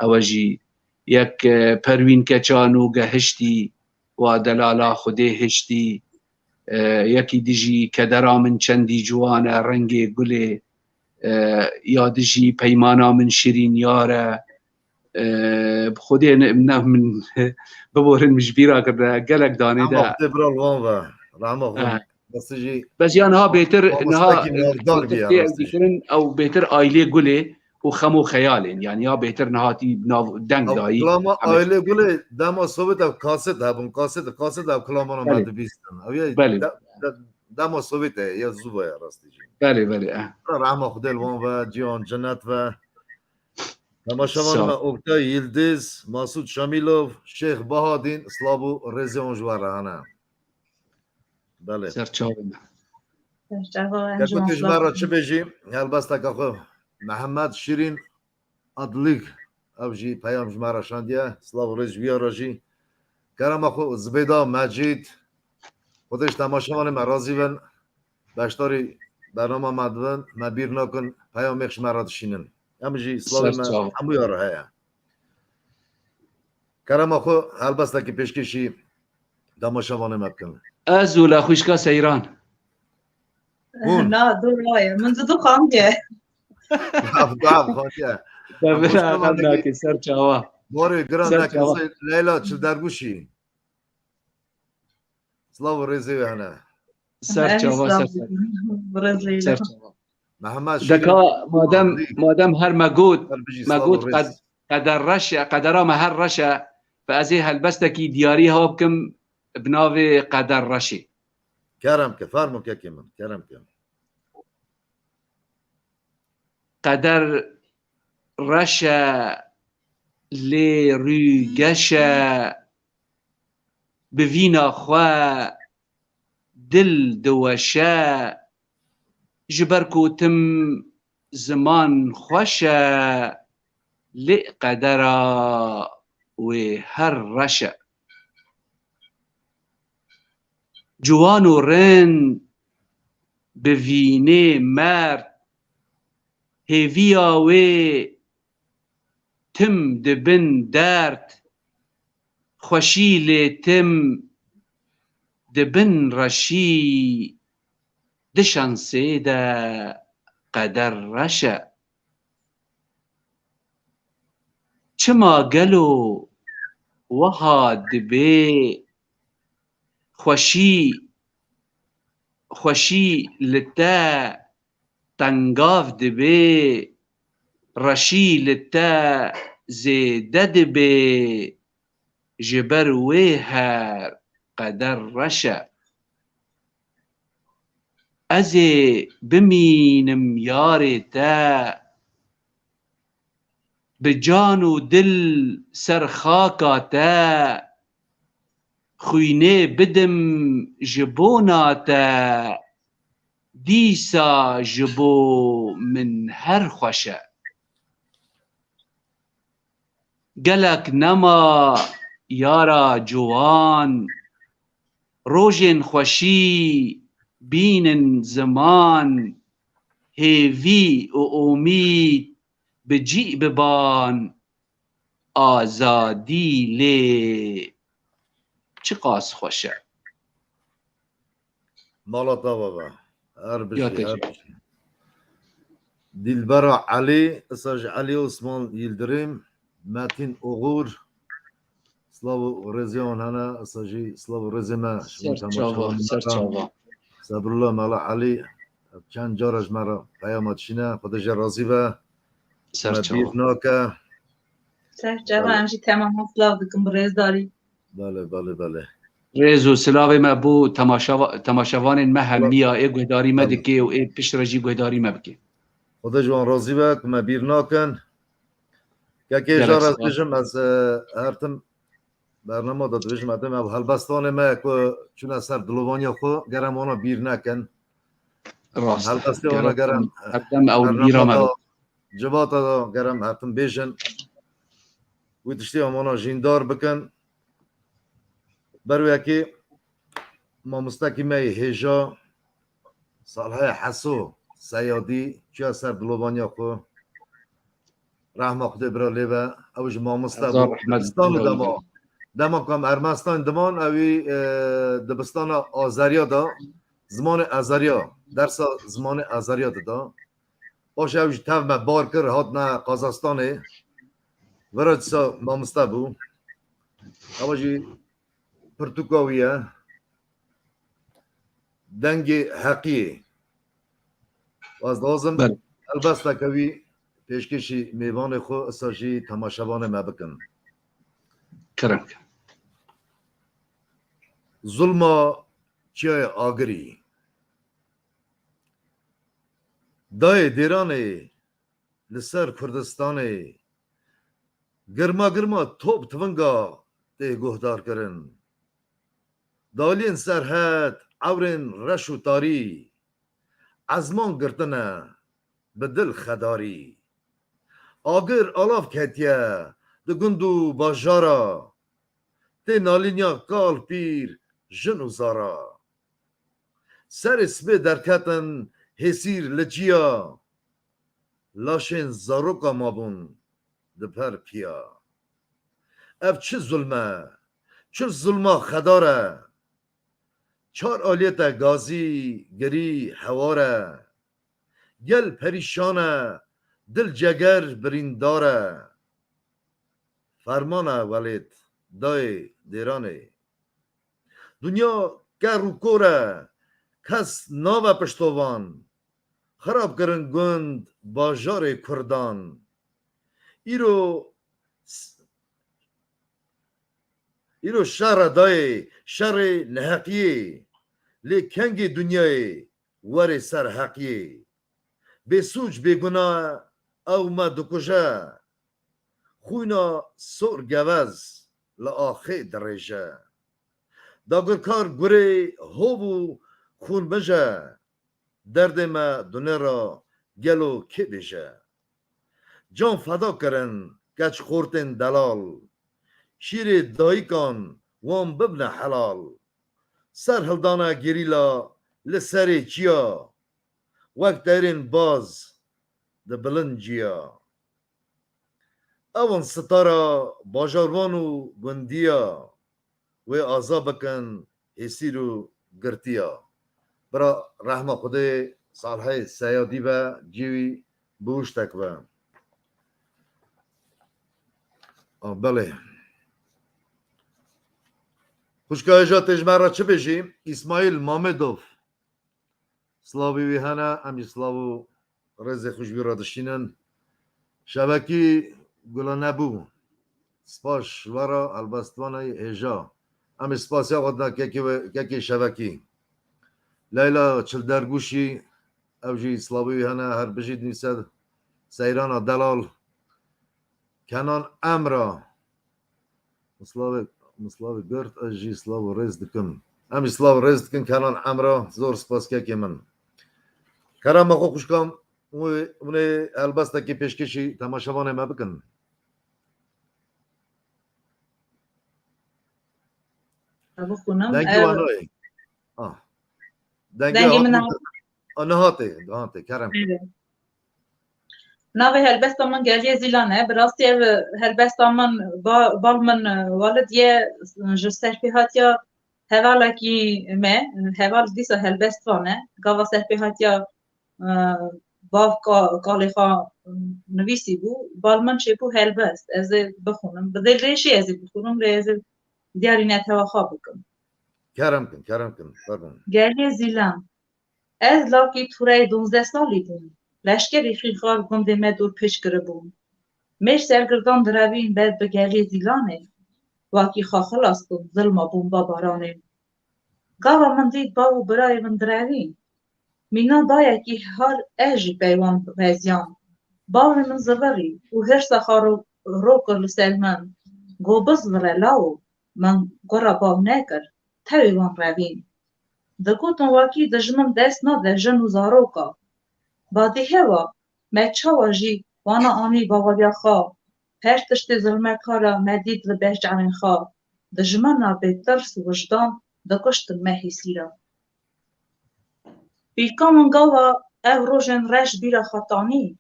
Ewe jî yek, e, Perwîn Keçano gehiştî, wa delala Xwedê hiştî. E, yekî dijî kedera min çendî ciwan e, rengê gulê. E, ya dijî peymana min şirîn yar e. E, bi Xwedê ne, ne min biborin min ji bîra kirine. Gelek danê de. Rehma Xwedê bira li wan ve. Rehma Xwedê. Bes jî Bes ya niha bêtir, niha mamostekî navdar bî ya rastî. Ew bêtir Aylê Gulê û xem û xeyalên. Yani ya bêtir niha tî nav deng dayî. Kilama Aylê Gulê dema Sovyet ev kaset hebûn, kaset, kaset ev kilamana me dibîstin. Ew ya de-, de-, dema Sovyet e, ya zû ve ya rastî jî. Belê, belê, eh. Rehma Xwedê li wan ve, ciyan cennet ve. Temaşevan me Oktay Yildiz, Masud Şamilov, Şêx Bahadîn, silav û rêzê wan ji we re hene. Belê. Ser çavê me. Ser çava em jî Keko, tu ji me re çi bêjî? Helbesteke xwe Mihemed Şirîn Adlig, ew jî peyam ji me re şandiye. Silav û rêz ji wî re jî. Kerema xwe Zibêda Mecîd. Xwedê ji temaşevanê me razî bin. Beşdarî bernama me dibin. Me bîr nakin. Peyamêx ji me re dişînin. Em jî silavê me hemûya re heye. Kerema xwe helbestekî pêşkêşî temaşevanê me bikin. Ez û Laxwîşka Seyran. Hûn. Na, dur waye. Min didu xandiye. Daf, daf, xandiye. Te bira xem nake, ser çawa. Borê giran nake, Leyla Çilderguşî. Silav û rêzê wê hene. Ser çava, ser çava. Ser çava. Mehmet Şirin. Deka madem, madem her me got, me got qed-, qeder reş e, qedera me her reş e, ve ez ê helbestekî diyarî hewa bikim bi navê Qeder Reşê. Kerem ke, fermo kekê min, kerem ke. Qeder reş e, lê rû geş e, bi vîna xwe dil diweşe, ji ber ku tim ziman xweş e, lê qedera wê her reş e. Ciwan û rind bi vînê merd, hêviya wê tim dibin derd, xweşî lê tim dibin reşî, di şansê de qeder reş e. Çima gelo wiha dibê xweşî, xweşî li te tengav dibê, reşî li te zêde dibê, ji ber wê her qeder reş e. Ez ê bimînim yarê te, bi can û dil ser xaka te, xwînê bidim ji bona te, dîsa ji bo min her xweş e. Gelek nema yara ciwan, rojên xweşî bînin ziman, hêvî û omîd bi cî biban, azadî lê çiqas xweş e. Mala te ava be. Her bijî, her bijî. Dilbera Elî, isa ji Elî Osman Yildirim, Metin Oğur, silav û rêzê wan hene, isa jî silav û rêzê me. Ser çava, ser çava. Sebrullah Mala Elî, çend cara ji me re peyama dişîne, Xwedê jê razî be. Ser çava. Me bîr nake. Ser çava, em jî temama silav dikim bi rêzdarî. Belê, belê, belê. Rêz û silavê me bo temaşevanên me hemiya ê guhdarî me dike û ê pişt re jî guhdarî me bike. Xwedê ji wan razî be ku me bîr nakin. Kekê jara dibêjim ez, e, her tim bernama de dibêjim, ez dibêjim ev helbestanê me ku çûne ser dilovaniya xwe, gerem wana bîr nekin. Rast. Helbestê wana gerem herdem ew bîra me. Civata da gerem her tim bêjin. Wî tiştê em wana jîndar bikin. Ber wekî mamostekî me yê hêja Salihê Heso Seyadî çûya ser dilovaniya xwe. Rehma Xwedê bira lê be. Ew ji mamoste bû. Dibistan û dema. Dema ku em Ermestan diman, ewî, e, dibistana Azeriya da zimanê Azeriya, dersa zimanê Azeriya dida. Paşê ew ji tev me bar kir, hatine Qazastanê. Vira disa mamoste bû. Ewa jî pirtûka wî ye. Dengê Heqiyê. Ez dixwazim helbesteke wî pêşkêşî mêvanê xwe, isa jî temaşevanê me bikin. Kerem ke. Zulma Çiyayê Agirî. Dayê Dêranê li ser Kurdistanê girma girma top tivinga tê guhdarkirin. Daliyên serhed ewrên reş û tarî, ezman girtine bi dil xedarî. Agir alav ketiye di gund û bajara, tê nalîniya kal pîr, jin û zara. Serê sibê derketin hêsîr li çiya, laşên zaroka mabûn di per piya. Ev çi zulm e, çi zulma xedar e, çar aliyê te gazî, girî, hewar e. Gel perîşan e, dil ceger birîndar e. Ferman e welêt, dayê Dêranê. Dinya ker û kor e, kes nave piştovan. Xirab kirin gund, bajarê Kurdan. Îro, îro şer e dayê, şerê neheqiyê. Lê kengê dinyayê werê ser heqiyê. Bêsûc bêguna ew me dikuje. Xwîna sor gevez li axê dirêje. Dagirkar gurê hov û xûnmij e. Derdê me dunê re gelo kê bêje? Can feda kirin keç xortên delal. Şîrê dayikan wan bibne helal. Ser hildane gerîla li serê çiya. Wek teyrên baz di bilind ciya. Ewan sitara bajarwan û gundiya, wê aza bikin hêsîr û girtiya. Bira rehma Xwedê Salihê Seyadî be, cî wî bihuştek be. Ah, belê. Xwişka hêja tê ji me re çi bêjî? Îsmaîl Mamedov. Slavê wî hene, em jî slav û rêzê xwe ji wî re dişînin. Şevekî gula nebû. Spas ji we re, helbestvanê hêja. Em ê spasiya xwe dine kekê we, kekê Şevekî. Leyla Çildergûşî, ew jî slavê wî hene, her bijî dinîse. Seyrana Delal, Kenan Emra. Mislavê, mislavê girt, ez jî silav û rêz dikim. Em jî silav û rêz dikin Kenan Emra, zor spas kekê min. Kerema xwe xwişkan, hûn ê helbestekê pêşkêşî temaşevanê me bikin. bixwînim. Dengê Ev wan nayê. Ah. Dengê dengê min hat-, a, nihatê, nihatê, kerem. Evet. Navê helbesta min Geliyê Zîlan e. Bi rastî ev helbesta min, ba-, bal min, e, Walid ye, ji serpêhatiya hevalekî me, heval dîsa helbestvan e. Gava serpêhatiya, e, bav ka-, kalê xwe nivîsî bû. Bal min çêbû helbest. Ez ê bixwînim. Bi dilêşî ez ê bixwînim, lê ez ê diyarî netewa xwe bikim. Kerem kin, kerem kin. Pardon. Geliyê Zîlan. Ez lakî tûreyê duzdeh salî bûm. Leşkerî xînxar gundê me dûr pêç kiribûn. Mêr sergirdan direvîn ber bi Geliyê Zîlanê. Wakî xwe xilas bûm zilma bomba baranê. Gava min dît bav û birayê min direvîn. Mîna dayekî har ez jî peywan beziyam. Bavê min zivirî û hirsa xwe ro-, rokir li ser min. Go bizivire lawo, min gura bav nekir, tewê wan revîn. Digotin wakî dijmin dest nade jin û zaroka. Badî hewa, me çawa jî wana anî baweriya xwe. Her tiştê zilmekara me dît li ber çavên xwe. Dijmina bê tirs û wijdan dikuştin me hêsî re. Pîrka min gava ev rojên reş bîra xwe tanî.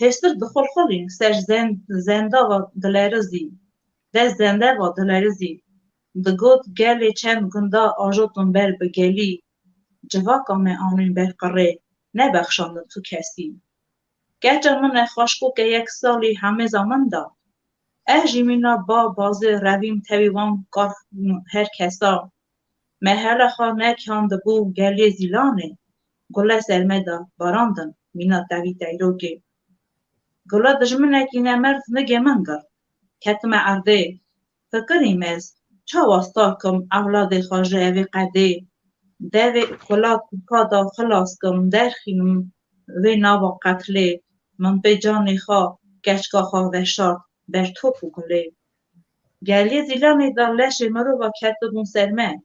Hêstir dixulxulî ser zen-, zendava dilerizî. Dest zendeva dilerizî. Digot gelê çend gunda ajotin ber bi gelî. Civaka me anîn ber qirê. Nebexşandin tu kesî. Keça min e xweşkokê yek salî hemêza min da. Ez jî mîna ba bazê revîm tevî wan kar her kesa. Me hela xwe nekiyandibû geliyê Zîlanê, gule ser me de barandin mîna tevî teyrokê. Gula dijminekî nemerd nigê min girt, ketime erdê. Fikirîm ez, çawa star kim ewladê xwe ji evê qedê? Devê kula tirka de xilas kim, derxînim vê nava qetlê. Min pê canê xwe, keçka xwe veşart ber top û gulê. Geliyê Zîlanê de leşê mirova ketibûn ser me.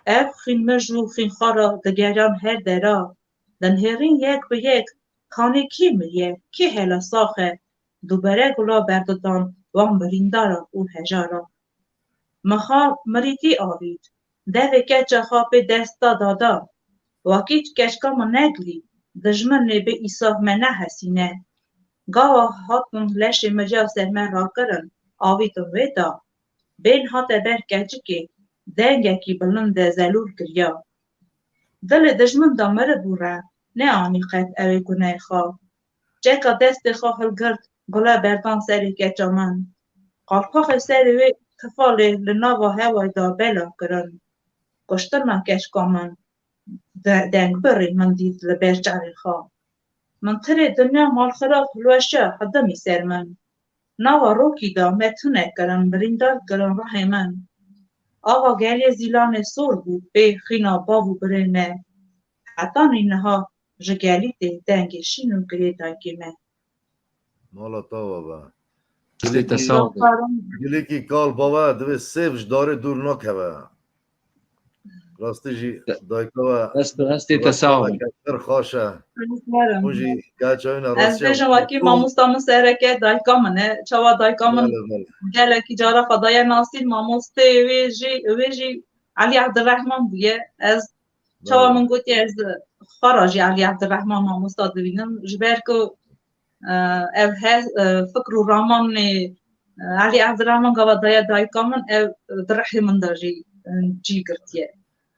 Ev xînmij û xînxara digeriyan her dera. Dinihêrin yek bi yek, kanê kê miriye, kê hela sax e? Dubere gula berdidan wan birîndara û hejara. Mixa mirîtî avît, devê keça xwe pê desta dada. Wakî keçka min negilî, dijminê bi îsaf me nehesîne. Gava hatin leşê miriya ser me rakirin, avîtin wê da. Bên hate ber keçikê, dengekî bilind de zelûr kiriya. Dilê dijmin de miribû re, neanî qet ew ê guneyê xwe. Çeka destê xwe hilgirt, gule berdan serê keça min. Qalpaxê serê wê tifalê li nava hewayê de bela kirin. Kuştina keçka min, de-, dengbirî min dît li ber çavê xwe. Min tirê dinya malxirab hilweşe, hidimî ser min. Nava rokî de me tune kirin, birîndar kirin ruhê min. Ava gelê Zîlanê sor bû pê xîna bav û birê me. Hetanî niha ji gelî tê dengê şîn û girê dayikê me. Mala tawa be. Destê te Gilekî, sağ be. Gilekî kal bava divê sêv ji darê dûr nakeve. Rastî jî dayika we, dest, destê te sağ be. Pir xweş e. Hûn jî gerçekten Ez rastî bêjim wekî mamosta min sereke dayika min e. Çawa dayika min Bele, bele. Gelekî cara xwe daye nasîn, mamosteyê wê jî, wê jî Elî Evdirehman bûye. Ez Çawa Bele. Min gotiye ez xwe re jî Elî Evdirehman mamosta dibînim. Ji ber ku, e, ev he, e, fikr û ramanê, e, Elî Evdirehman gava daye dayika min, ev, e, di rihê min de jî, e, cî girtiye.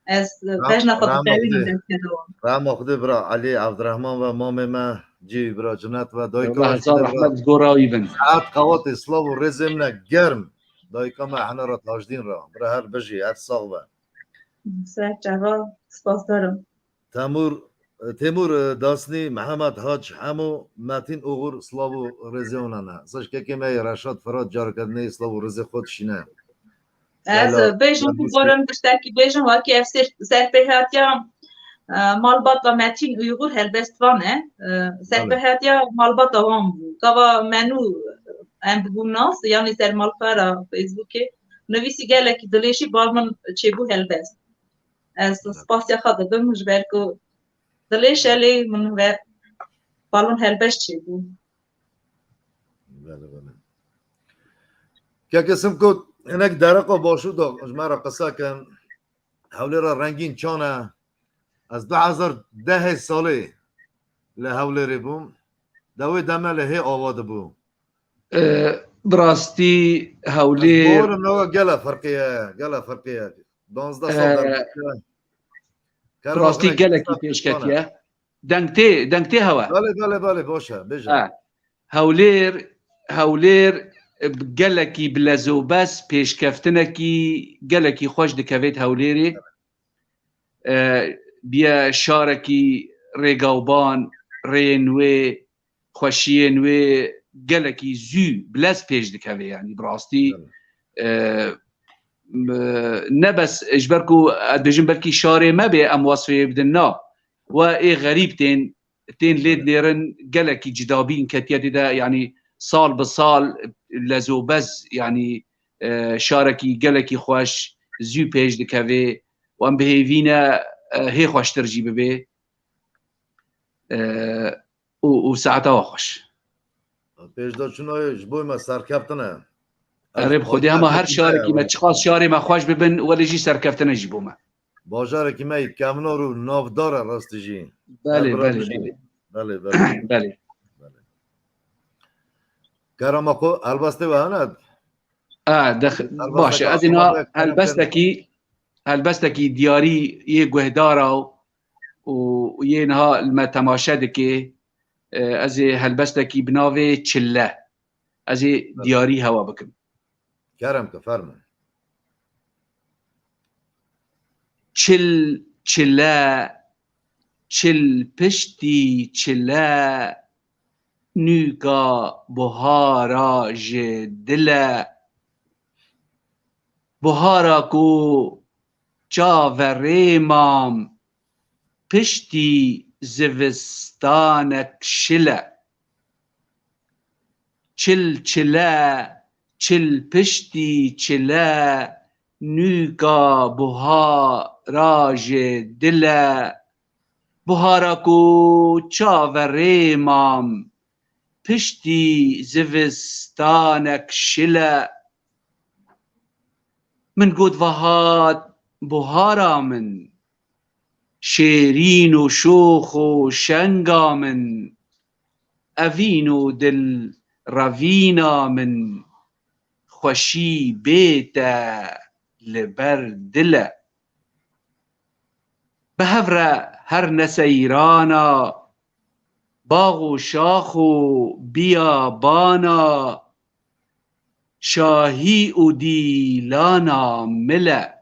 Ez, e, Ram-, bejna xwe Rama dikewînim Xwedê. Destkedewan. Rama Xwedê bira Elî Evdirehman ve mamê me cî bira cinet ve dayika Allah we hezar şide bira. Rehmet gora wî bin. Saet qewatê slav û rêzê min e germ. Dayika me hene re Tajdîn re. Bira her bijî, her sax be. Ser çava, spasdar im. Temur, e, Temur, e, Dasnî, Mihemed Hac, Hemo, Metîn Oxur, slav û rêzê wan hene. Saç kekê me yê Reşat Firat, careke dinê slav û rêzê xwe dişîne. Ez Leyla, bêjim ku Temur. Gorim tiştekî bêjim, wekî ev ser-, serpêhatiya, e, malbata Metîn Uygur helbestvan e. E, Belê. Serpêhatiya malbata wan bû. Gava me nû em dibûn nas, yanî ser malpera Facebookê. Nivîsî gelekî dilêşî bal min çêbû helbest. Ez spasiya xwe didim ji ber ku dilê şelê min ve balon helbest çêbû. Bele, bele. Keke Simkot, Hinek dereqa başû da ji me re qise kin. Hewlêra rengîn çan e. Ez du hezar dehê salê li Hewlêrê bûm. De wê deme li hê ava dibû. E, bi rastî Hewlêr Bawerim nawe gele ferqê ye, gele ferqê ye. Danzdeh sal E, derbas e. Kerema Rastî xwe gelekî pêşketiye. Deng tê, deng tê hewe. Belê, belê, belê, baş e, bêje. Ha. Hewlêr, Hewlêr, e, gelekî bi lez û bez pêşkeftinekî gelekî xweş dikevêt Hewlêrê. E, biye şarekî rêgawban, rêyên wê, xweşiyên wê gelekî zû bi lez pêş dikeve, yanî bi rastî, Evet. e, m-, ne bes ji ber ku ez dibêjim belkî şarê me bê em wasfê wê bidin, na. We ê xerîb tên, tên lê Evet. dinêrin gelekî cidabîn ketiye tê de, yanî sal bi sal lez û bez, yanî, e, şarekî gelekî xweş zû pêş dikeve û em bi hêvî ne, e, hê xweştir jî bibe. E, û, û saeta we xweş. Pêşdaçûna wê ji bo me serkeftin e. Erê bi Xwedê hema her şarekî me, çiqas şarê me xweş bibin, welê jî serkeftine jî bo me. Bajarekî me yê kevnar û navdar e rastî jî. Belê, Her belê, biran bijî. belê. Belê, belê. Belê. Belê. Kerema xwe, helbestê we hene? A, dex-, Helbesteke baş e. Ez ê niha Aşmabek, kerem, kerem. helbestekî, helbestekî diyarî yê guhdara û, û yê niha li me temaşe dike. E, ez ê helbestekî bi navê Çille. Ez ê Fermo. diyarî hewa bikim. Kerem ke, fermo. Çil çile, çil piştî çile, nûka buhara ji dil e. Buhara ku çaverê mam, piştî zivistanek şil e. Çil çile, çil piştî çile, nûka buhara ji dil e. Buhara ku çaverê mam, piştî zivistanek şil e. Min got, va hat buhara min, şêrîn û şox û şenga min, evîn û dil revîna min, xweşî bê te li ber dil e. Bi hev re her neseyrana, bax û şax û biyabana, şahî û dîlana mil e.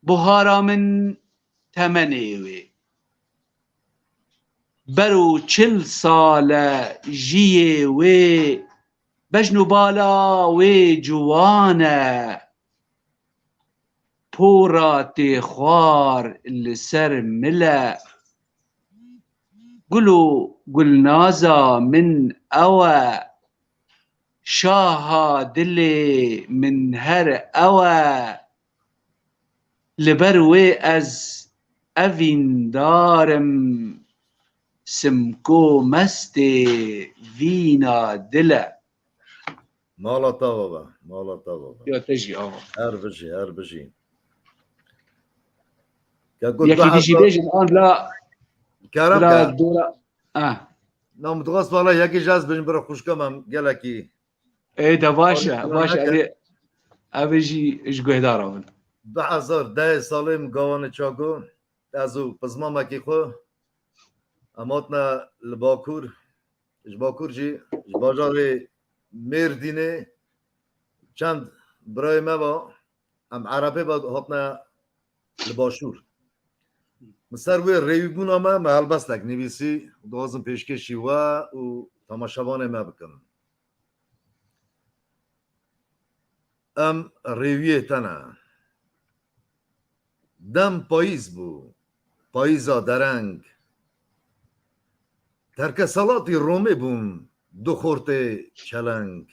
Buhara min temenê wê. Bero çil sal e jiyê wê, bejn û bala wê ciwan e. Pora tê xwar li ser mil e. Gul û gulnaza min ew e. Şaha dilê min her ew e. Li ber wê ez evîndar im, simko mestê vîna dil e. Mala te ava be, mala te ava be. Ya te jî ava. Her bijî, her bijî. Ke got Yekî dî jî bêjin, an la, Kerem la ke. dora. Ah. Na, min dixwest valla yekî ji ez bijim bira xwişka me gelekî. Ê de baş e, Xwişka baş e, neke. Ev ê, ev ê jî ji guhdara min. Du hezar deh salê min gavanê çago, ez û pizmamekî xwe, em hatine li Bakur, ji Bakur jî, ji bajarê Mêrdînê çend birayê me va, em Erebê ve hatine li Başûr. Min ser wê rêwîbûna me, me helbestek nivîsî, dixwazim pêşkêşî we û temaşevanê me bikim. Em rêwiyê te ne. Dem payîz bû, payîza dereng. Terkeselatî Romê bûn du xortê çeleng.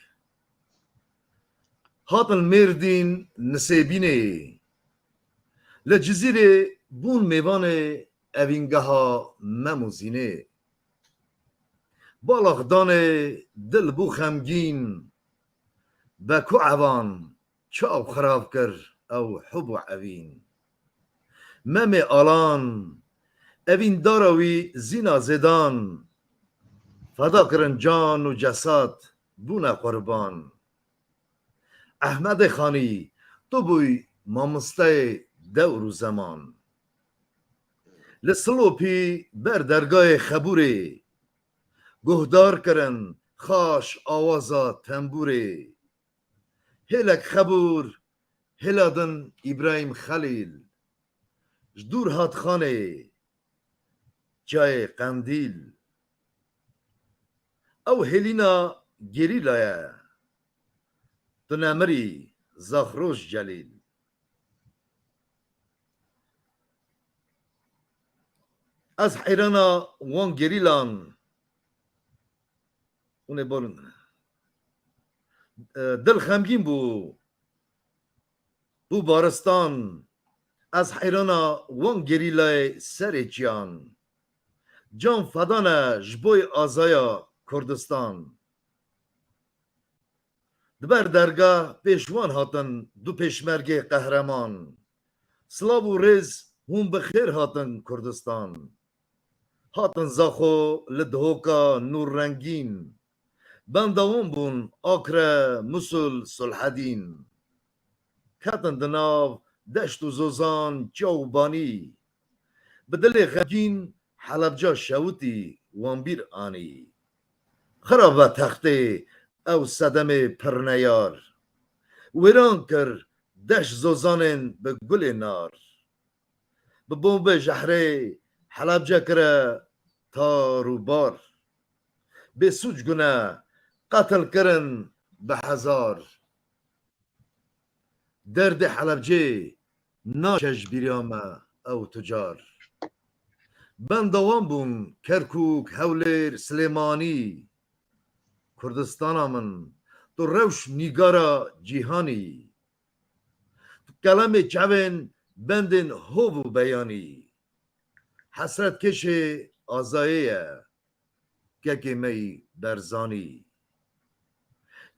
Hatin Mêrdîn Nisêbînê. Li Cizîrê bûn mêvanê evîngeha Mem û Zînê. Balax danê dil bû xemgîn. Be ku evan çav xirav kir ew hub û evîn. Memê Alan, evîndara wî Zîna Zêdan, feda kirin can û cesad, bûne qurban. Ehmedê Xanî, tu bûy mamosteyê dewr û zeman. Li Silopî ber dergayê Xebûrê, guhdar kirin xaş awaza tembûrê. Hêlek Xebûr, hêla din Îbrahîm Xelîl. Ji dûr hat Xanê, çiyayê Qendîl. Ew hêlîna gerîla ye. Tu nemirî, Zaxroj Celîl. Ez heyrana wan gerîlan. Hûn ê bolin. E, dil xemgîn bû. Bû baristan. Ez heyrana wan gerîlayê serê çiyan. Can fedane ji boy azaya Kurdistan. Di ber dergah pêşwan hatin du pêşmergê qehreman. Silav û rêz, hûn bi xêr hatin Kurdistan. Hatin Zaxo li Dihoka Nûrrengîn. Benda wan bûn Akre, Musul, Sulhedîn. Ketin di nav deşt û zozan, çiya û banî. Bi dilê xemgîn Helebca şewitî wan bîr anî. Xira ve textê ew sedemê pirneyar. Wêran kir deşt zozanên bi gulê nar. Bi bombê jehrê Helebce kire tar û bar. Bê sûc gune qetil kirin bi hezar. Derdê Helebcê naçe ji bîriya me ew tucar. Benda wan bûn Kerkûk, Hewlêr, Silêmanî. Kurdistana min, tu rewş nîgara cîhanî. Tu kelemê çavên bendên hov û beyanî. Hesretkêşê azayê ye. Kekê me yî Berzanî.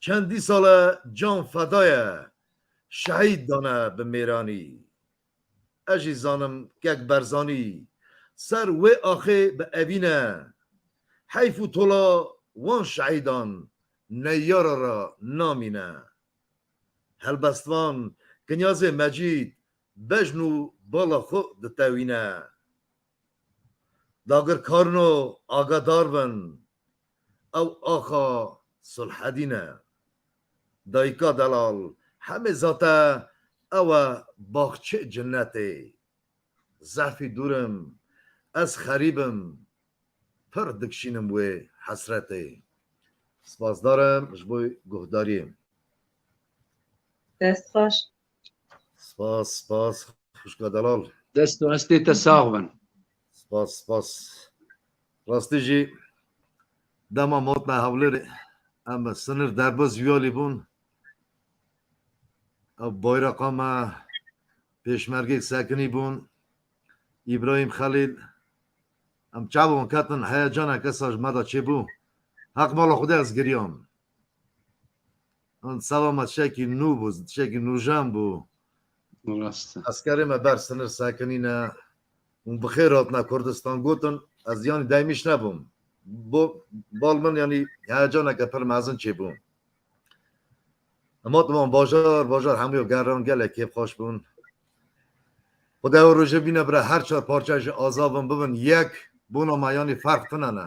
Çendî sale can feda ye, şehîd dane bi mêranî. Ez jî zanim kek Berzanî ser wê axê bi evîn e. Heyf û tola wan şehîdan neyara re namîne. Helbestvan Kinyazê Mecîd bejn û bala xwe ditewîne. Dagirkarino agadar bin, ew axa Sulhedîn e. Dayika delal, hemê zate ew e baxçê cinnetê. Zehfî dûr im, ez xerîb im, pir dikişînim wê hesretê. Spasdar im ji bo guhdariyê. Dest xweş. Spas, spas, xwişka delal. Dest û hestê te sax bin. Spas, spas. Rastî jî dema me hatine Hewlêrê, em sinir derbas viyalî bûn. Ew bayraqa me pêşmergêk sekinî bûn. Îbrahîm Xelîl, em çavan ketin, heyecanek kesa ji me de çêbû. Heq mala Xwedê ez giriyam. An seba me tiştekî nû bû, tiştekî nûjen bû. Rast e. Eskerê me ber sinir sekinîne. Hûn bi xêr hatine Kurdistan gotin. Ez yanî deymîş nebûm. Bo, bal min yanî heyecaneke pir mezin çêbû. Em hatiman bajar, bajar hemû geran gelek kêfxweş bûn. Xwedê ew rojê bîne bira her çar parçe jî aza bin bibin yek, bona me yanî ferq tune ne.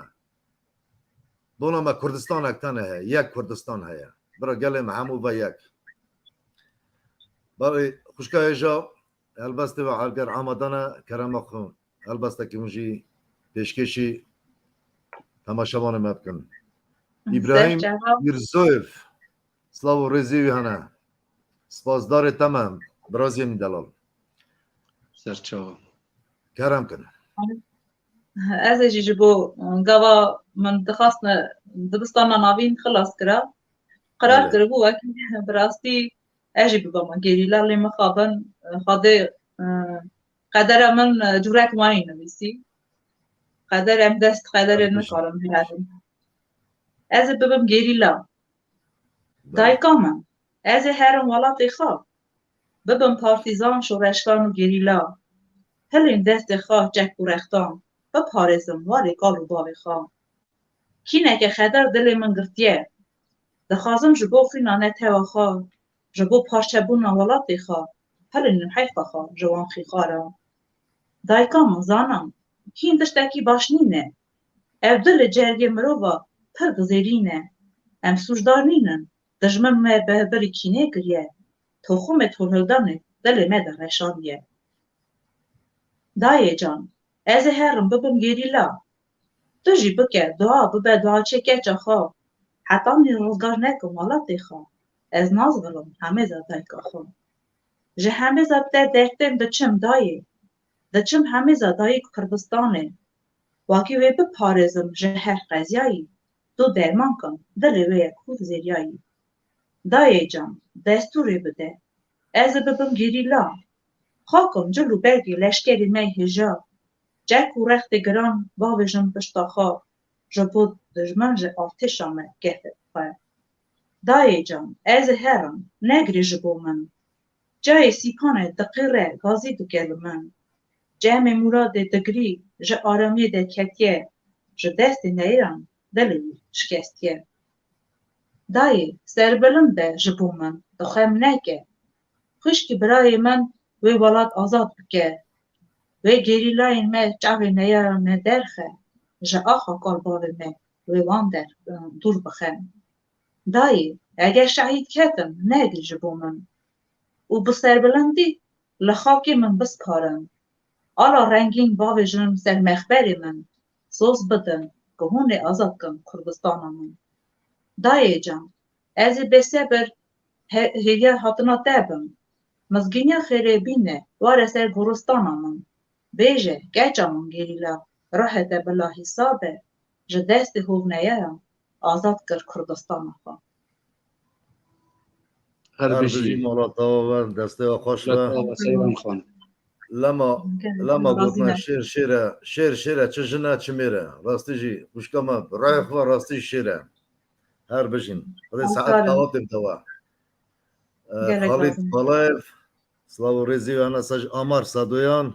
Bona me Kurdistanek tene heye, yek Kurdistan heye. Bira gelê me hemû ve yek. Bavê xwişka hêja, helbestê ve eger amade ne, kerema xwe, helbestekî hûn jî pêşkêşî temaşevanê me bikin. Îbrahîm Mirzoyev, silav û rêzê wî hene. Spasdarê te me, biraziyê min delal. Serçawa. Kerem kin. Ez ê jî ji bo gava min dixwast dibistana navîn xilas kira. Qerar Belê. Kiribû wekî bi rastî ez jî bibama gerîla lê mixabin Xwedê, e, qedera min, e, cûrek wanî nivîsî. Qeder em dest qederê Belê. Nikarin biherin. Ez ê bibim gerîla. Belê. Dayika min. Ez ê herim welatê xwe. Bibim partîzan, şoreşkan û gerîla. Hilîm destê xwe çek û rextan. Biparêzim warê kal û bavê xwe. Kîneke xedar dilê min girtiye. Dixwazim ji bo xwîna netewa xwe, ji bo parçebûna welatê xwe, hilînim heyfa xwe ji wan xîxara. Dayika min, zanan, hîn tiştekî baş nîne. Ev dil li cergê mirova pir dizêrîne. Em sûcdar nînin. Dijmin me bi birî kînê kiriye. Toxumê tolhildanê dilê me de reşandiye. Dayê can, ez ê herim bibim gerîla. Tu jî bike dua, bibe duaçê keça xwe. Hetanî rizgar nekim welatê xwe. Ez nazvirim hemêza dayika xwe. Ji hemêza te dertên diçim dayê. Diçim hemêza dayik Kurdistanê. Wakî wê biparêzim ji her qeziyayî. Tu derman kin, dilê wê ye kûr zêriyayî. Dayê can, destûrê bide. Ez ê bibim gerîla. Xakim cil û bergê leşkerê me hêja. Çek û rextê giran bavêjin pişta xwe. Ji bo dijmin ji artêşa me kefê xwe. Dayê can, ez ê herim, negirê ji bo min. Çayê Sîpanê diqîre, gazî dike li min. Çemê Mûradê digirî, ji aramiyê derketiye, ji destê neyran dilê wî şikestiye. Dayê, serbilind be ji bo min, tu xem neke. Xwişkî birayê min wê welat azad bike. Wê gerîlayên me çavê neyaran me derxe, ji axa kal bavê me wê wan der, dûr bixe. Dayê, eger şehîd ketim, negir ji bo min. Û bi serbilindî li xakê min bisparin. Ala rengîn bavêjin ser mexberê min, soz bidin, ku hûn ê azad kin Kurdistana min. Dayê can, ez ê bêsebir he-, hêviya hatina te bim. Mizgîniya xêrê bîne, were ser goristana min. Bêje, keça min gerîla, ruhê te bila hîsab e, ji destê hovneyeran azad kir Kurdistana xwe. Her Her bijî. Bijî mala te ava, destê we xweş be. Seyran Xan. Lema, Gelek lema razî gotina ne. Şêr şêr e, şêr şêr e, çi jin e, çi mêr e. Rastî jî xwişka me, rayê xwe rastî şêr e. Her bijîn. Xwedê saet Aferin. Qewatê bide we. E, Gelek Xalîd razî ne. Qalayev, silav û rêzê we hene ser Amar Sadoyan,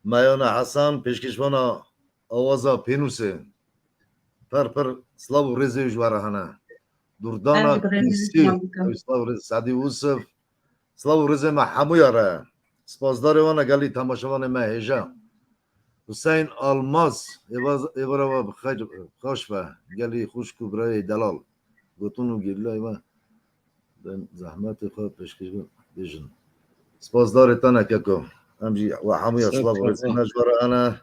Meyana Hesan, pêşkêşvana awaza Pênûsê. Pir pir silav û rêzê ji we re hene. Durdana Em ji birêz Kîsî, Malika. Ew silav û rêzê Sedî Ûsif. Silav û rêzê me hemûya re. Spasdarê wan e gelî temaşevanê me hêja. Huseyîn Almaz, êva-, êvara we bi xeyr, xweş be. Gelî xwişk û birayê delal. Gotin û gerîlayê me. Dem zehmetê xwe pêşkêş bêjin. Spasdarê te ne keko. Em jî we hemûya silav û rêzê me ji we re hene.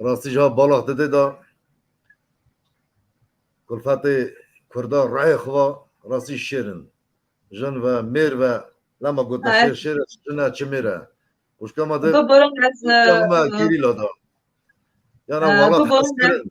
Rastî jî ha balax didê da kulfetê Kurda rayê xwe rastî şêr in. Jin ve, mêr ve, lema gotina şêr şêr e, jin e çi mêr e. Xwişka me de, biborin ez, xwişka me e, gerîla da. Yana e, welat biborin ez hesret,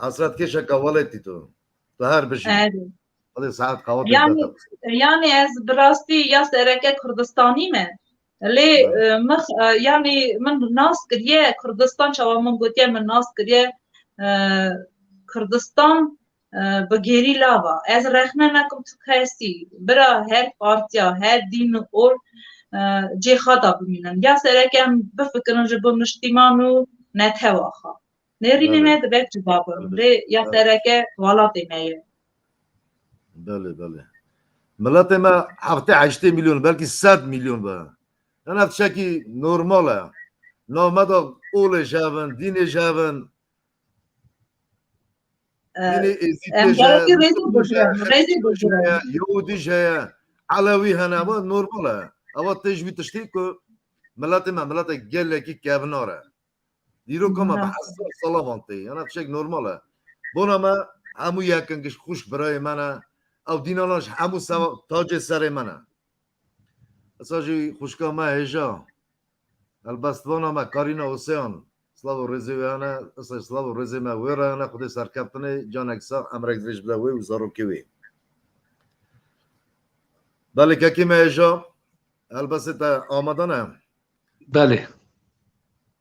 hesret kêşeka welatî tu. Tu her bijî. Erê. Hadi saet qawet. Yani, yani ez bi rastî ya sereke Kurdistanî me. Lê, e, min, e, yani min nas kiriye, Kurdistan çawa min gotiye, min nas kiriye, e, Kurdistan, e, bi gerîla va. Ez rexne nekim tu kesî, bira her partiya, her dîn û or, e, cê xwe da bimînin. Ya sereke em bifikirin ji bo niştîman û netewa xwe. Nêrînê me dibe çi babin. Lê ya sereke welatê me ye. Belê, belê. Miletê me heftê heştê milyon, belkî sed milyon be. Yan ev tiştekî normal e. Nav me de olê ji hev in, dînê ji hev in. Dînê Êzîdê ji heye, Mûslîmê ji heye, Hindû ji heye, Yehûdî ji heye, Elewî hene, ewa normal e. Ewa tê ji wî tiştî ku miletê me, miletek gelekî kevnar e. Dîroka me bi hezar sala van tê. Yana fişek normal e. Bona me hemû yek in, giş xwişk birayê me ne. Ew dînanan ji hemû seva tacê serê me ne. Esa jî xwişka me hêja. Helbestvana me Karîna Oseyan. Silav û rêzê wê hene. Esa silav û rêzê me wê re hene. Xwedê serkeftinê, canek sax, emrek dirêj bide wê û zarokê wê. Belê kekê me hêja. Helbestê te amade ne? Belê.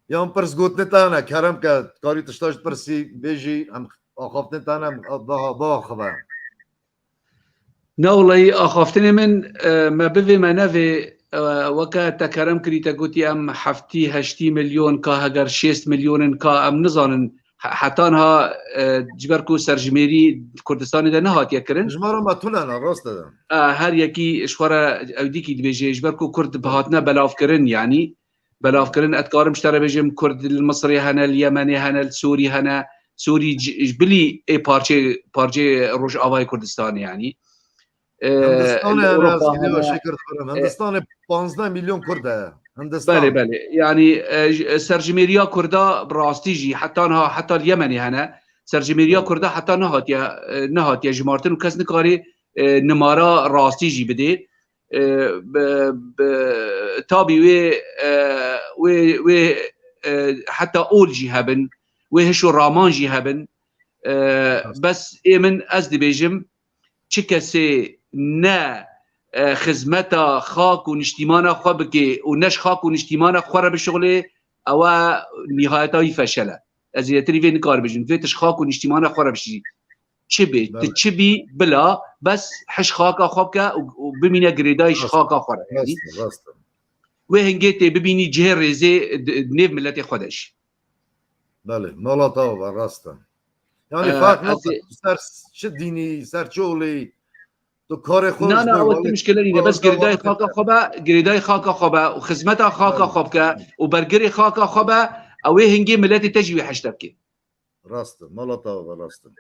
Yan pirs gotinê te hene, kerem ke, karî tişta ji pirsî bêjî, em axaftinê te hene, em biha-, biaxive. Ne wuleyî axaftinê min, e, me bivê me nevê, e, weke te kerem kirî te gotî em heftî heştî milyon ka heger şêst milyon in ka em nizanin he-, heta niha, e, ji ber ku serjimêrî Kurdistanê de nehatiye kirin. Ji me re me tune ne, rast e. E, her yekî ji xwe re ew dîkî dibêje, ji ber ku Kurd bi hatine belavkirin, yanî belavkirin, ez dikarim ji te re bêjim, Kurd li Misirê hene, li Yemenê hene, li Sûrî hene. Sûrî ji, ji bilî ê parçê, parçê Rojavayê Kurdistanê, yanî. E, Hindistanê li hene, Ewropa ez hene. Şekir dixwim. E, Hindistanê panzdeh milyon Kurd heye. Hindistan. Belê, belê. Yanî, e, j-, serjimêriya Kurda bi rastî jî heta niha, heta li Yemenê hene. Serjimêriya Kurda heta nehatiye, e, nehatiye jimartin û kes nikarê, e, nimara rastî jî bidê. E, bi, bi, tabî wê, e, wê, wê, e, heta ol jî hebin, wê hiş û raman jî hebin. E, bes ê min ez dibêjim, çi kesê ne, e, xizmeta xak û niştîmana xwe bike û ne ji xak û niştîmana xwe re bişixulê, ew e nîhayeta wî feşel e. Ez zêdetirî vê nikar bijim. Vê tu ji xak û niştîmana xwe re bişî. Çi bê, tu çi bî bila, bes hiş xaka xwe bike û, û bimîne girêdayî ji xaka xwe re. Yanî, rast e, rast e. Wê hingê tê bibînî cihê rêzê di, di nêv miletê xwe de jî. Belê, mala te ava, rast e. Yanî, e, ferq nake tu ser çi dînî, ser çi olê, tu karê xwe... Na, na, ew tu mişkile nîne, bes girêdayî xaka xwe be, girêdayî xaka xwe be û xizmeta xaka xwe bike û bergirê xaka xwe be, ew ê hingê miletê te jî wê heşte bike. Rast e, mala te ava, rast e.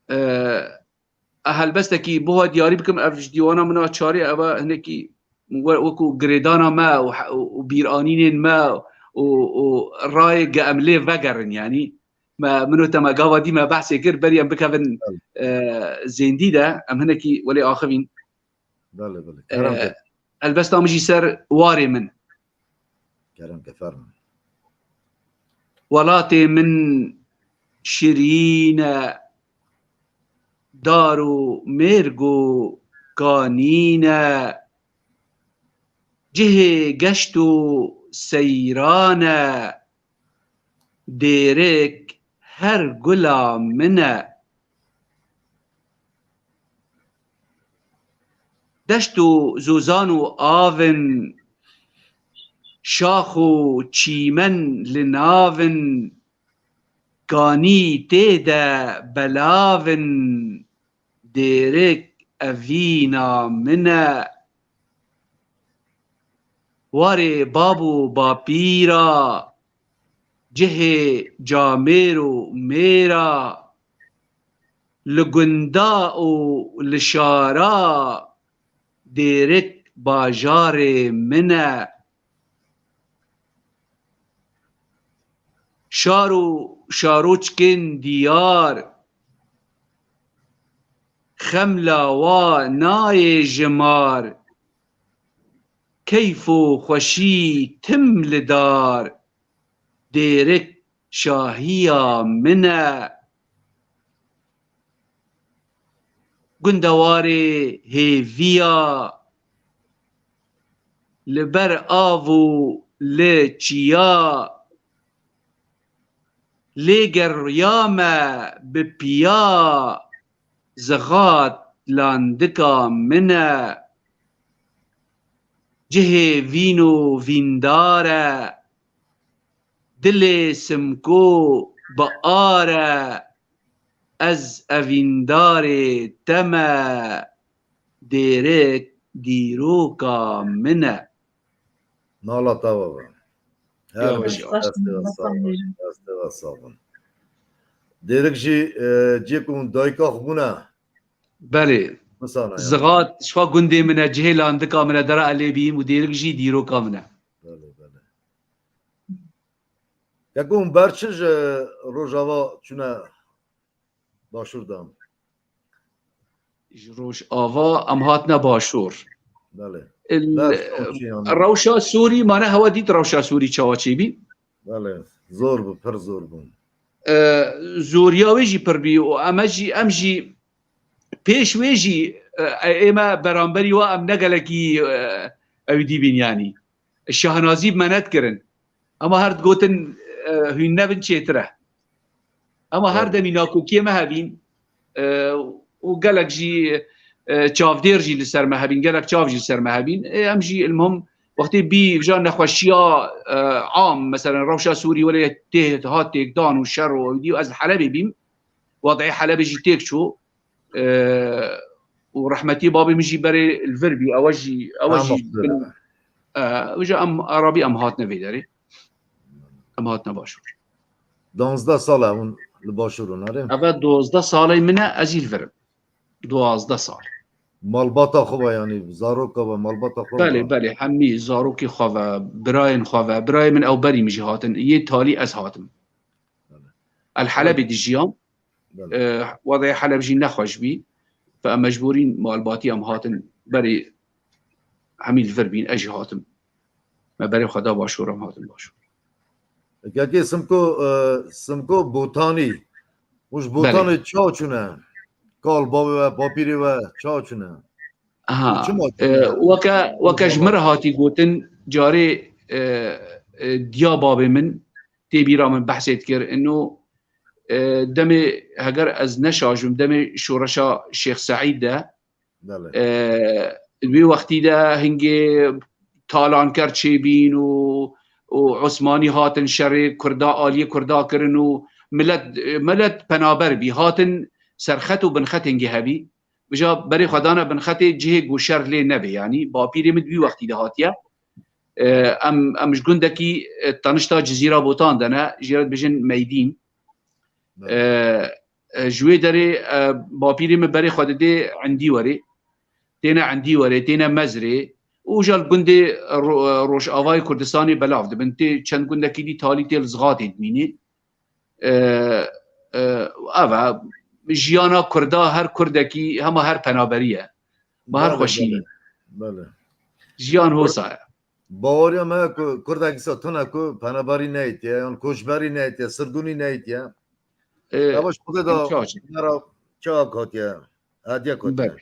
E, e, helbestekî biha diyarî bikim, ev ji dîwana min a çarê, ev e hinekî we-, wekû girêdana me û he-, û, û bîranînên me û, û rayê ge em lê vegerin, yanî me, min û te me gava dî me behsê kir, berî em bikevin, e, zêndî de, em hinekî welê axivîn. Belê, belê. E, kerem ke. Helbesta min jî ser warê min. Kerem ke, fermin. Welatê min şirîn e, dar û mêrg û kanîn e, cihê geşt û seyran e, dêrik her gula min e. Deşt û zozan û av in, şax û çîmen li nav in, kanî tê de belav in, dêrik evîna min e. Warê bab û bapîra, cihê camêr û mêra, li gunda û li şara, dêrik bajarê min e. Şar û şaroçkên diyar, xemla wa nayê jimar, keyf û xweşî tim li dar, dêrik şahiya min e. Gundewarê hêviya, li ber av û li çiya, lê geriya me bi piya, zixat landika min e. Cihê vîn û vîndar e, dilê simko bi ar e, ez evîndarê te me, dêrik dîroka min e. Mala te ava be. Her Ya, bes, ez tê ve sax bin. Ez tê ve sax bin. Dêrik jî, e, cê ku dayika xwe bûne. Belê. Misana ya. Zixat, ji xwe gundê min e, cihê landika min e, dera elê bîm û dêrik jî dîroka min e. Belê, belê. Keko hûn ber çi ji Rojava çûne Başûr de? Ji Rojava em hatine Başûr. Belê. Il-, Ber çi yani? Rewşa Sûrî, mane hewa dît rewşa Sûrî çawa çêbî? Belê. Zor bû, pir zor bû. E, zoriya wê jî pir bî û em jî, em jî pêş wê jî, e, ê me beramberî wa em ne gelekî, e, ew dîbîn yanî. Şahnazî bi me nedikirin. Ema her digotin, e, hûn nebin çêtir e. Ema her Evet. demî nakokiyê me hebîn, e, û gelek jî e, çavdêr jî li ser me hebîn, gelek çav jî li ser me hebîn. E, em jî ilmom wextê bî vija nexweşiya, e, am, meselen rewşa Sûrî wele tê hat têkdan û şer û ewî dî û ez li Helebê bîm. Wadeyê Helebê jî têk çû. E, û rehmetî babê min jî berê li vir bî. Ewe jî, ewe jî bin, e, vija em arabî em hatine vê derê. Em hatine başûr. Danzdeh sal e hûn li başûr in, erê? Eve dozdeh salê min e, ez jî li vir im. Duwazdeh sal. Malbata xwe ve, yanî zaroka ve, malbata xwe ve? Belê, belê, hemî zarokê xwe ve, birayên xwe ve, birayê min ew berî min jî hatin, yê talî ez hatim. Belê. El Helebê dijiyan. Belê. E, wadeyê Heleb jî nexweş bî. Fe em mecbûrîn malbatî em hatin berê hemî li vir bîn, ez jî hatim. Me berê xwe da başûr, em hatin başûr. Kekê Simko, e, Simko Botanî. Hûn ji Belê. Botanê çawa çûne? Kal bavê we, bapîrê we çawa çûne? Aha, Çima e, çûne? Weke, weke ji min re hatî gotin, carê, e, e, diya babê min tê bîra min behsê dikir. Ino, e, demê heger ez neşajim, demê şoreşa Şêx Seîd de, Belê. E, di wî wextî de hingê talanker çêbîn û, û Osmanî hatin şerê Kurda, aliyê Kurda kirin û milet, milet penaber bî. Hatin serxet û binxet hingê hebî. Vija berê xwe dane binxetê cihê ku şer lê nebe. Yanî bapîrê min di wî wextî de hatiye. E, em, em ji gundekî, e, tanişta Cizîra Botan de ne, jê re dibêjin Meydîn. Belê. E, e, ji wê derê, e, bapîrê min berê xwe didê Endîwerê. Têne Endîwerê, têne Mezrê. Û ja li gundê Ro-, e, Rojavayê Kurdistanê belav dibin. Tê çend gundekî dî talî tê li Zixatê dimînê. E, e, ev e, jiyana Kurda her Kurdekî hema her penaberî ye. Bi her Belê, xweşînî. Belê. Belê. Jiyan hosa ye. Baweriya me ku Kurdek dîsa tune ku penaberî neytiye, yan koçberî neytiye, sirgûnî neytiye. Ee, Ev ji Xwedê de çawa çi? Mera çawa hatiye, hediye hatiye. Belê.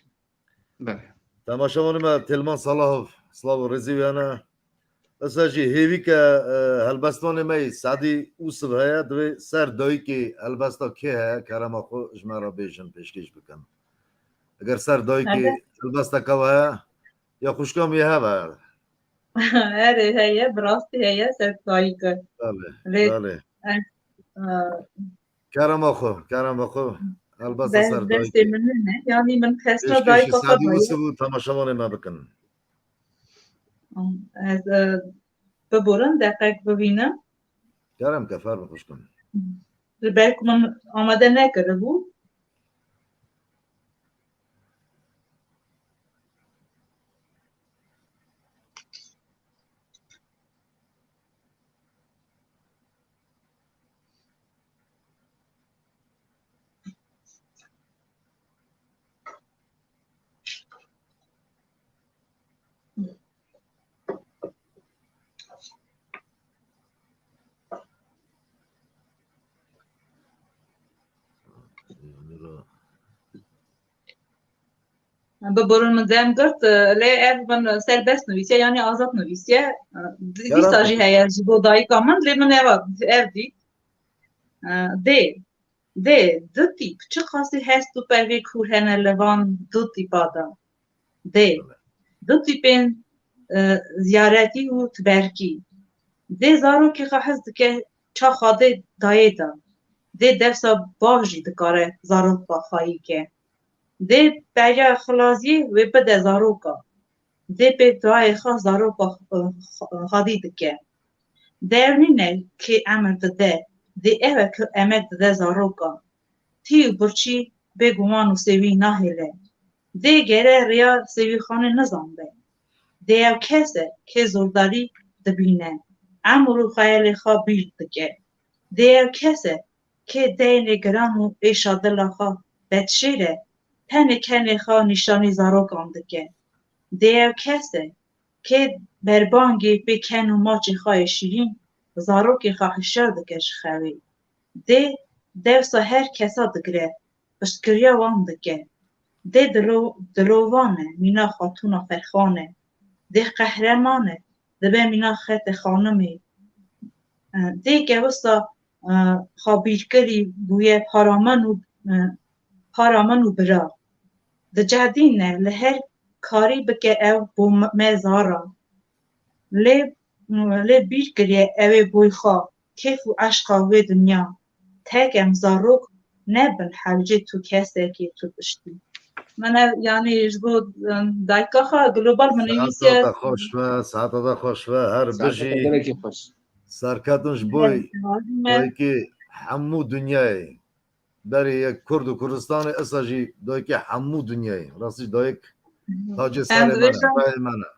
Belê. Temaşevanê me Têlman Salahov, silav û rêzî wî hene. Esa jî hêvî ke, e, helbestvanê me yî Sedî Ûsiv heye, divê ser dayikê helbesta kê heye, kerema xwe ji me re bêjin, pêşkêş bikin. Eger ser dayikê Hebe. helbesteke we heye, ya xwişka min yê heve. Erê, heye, bi rastî heye, ser dayik e. Belê, Lê belê. ez, e, Kerema xwe, kerema xwe. Helbesta Be-, ser destê dayikê. min nîne. Yanî min xesna Pêşkêşî dayika xwe Sedî daye. Ûsiv û temaşevanê me bikin. Ez, e, biborin, deqek bibînim. Kerem ke, fermin xwişkim. Ji ber ku min amade nekiribû. Biborin, min dem girt, e, lê ev min serbest nivîsiye, yanî azad nivîsiye. E, di-, Yaran dîsa jî heye ji bo dayika min, lê min ev, ev dît. E, dê, dê, du tîp, çiqasî hest û pevê kûr hene li van du tîpa de? Dê, du tîpên, e, ziyaretî û tiberkî. Dê zarokê xwe hez dike ça Xwedê dayê de. Dê dewsa bav jî dikare zaroka xweyî ke. Dê periya xilaziyê wê bide zaroka. Dê pê duayê xwe zaroka, e, xwe-, xwedî dike. Dê ew nîne kê emir dide, dê ew e ku emek dide zaroka. Tî û birçî bêguman û sêwî nahêle. Dê gere rêya Sêwîxanê nizanbe. Dê ew kes e kê zordarî dibîne, emr û xeyalê xwe bîr dike. Dê ew kes e kê deynê giran û êşa dila xwe vedişêre, tenê kenê xwe nîşanî zarokan dike. Dê ew kes e kê berbangê pê ken û maçê xwe yê şîrîn, zarokê xwe hişyar dike ji xewê. Dê dewsa her kesa digire, piştgiriya wan dike. Dê dilo-, dilovan e, mîna Xatûna Ferxan e. Dê qehreman e, dibe mîna Xete Xanimê. E, dê ke wisa, e, xwe bîrkirî bûye paramen û, e, paramen û bira. Dicehdîne li her karî bike ew bo me zar a. Lê, lê bîr kiriye ew ê boy xwe, kêf û eşqa wê dinya. Tek em zarok nebin hewcê tu kesekî tu tiştî. Min ev, yanî ji bo, em, dayika xwe global min nivîsiye. Saeta te xweş be, saeta te xweş be, her bijî. Saeta te gelekî xweş. Serketin ji bo dayikê hemû dinyayê. Berê yek Kurd û Kurdistanê, esa jî dayikê hemû dinyayê. Rastî dayik tacê serê me ne, rayê me ne.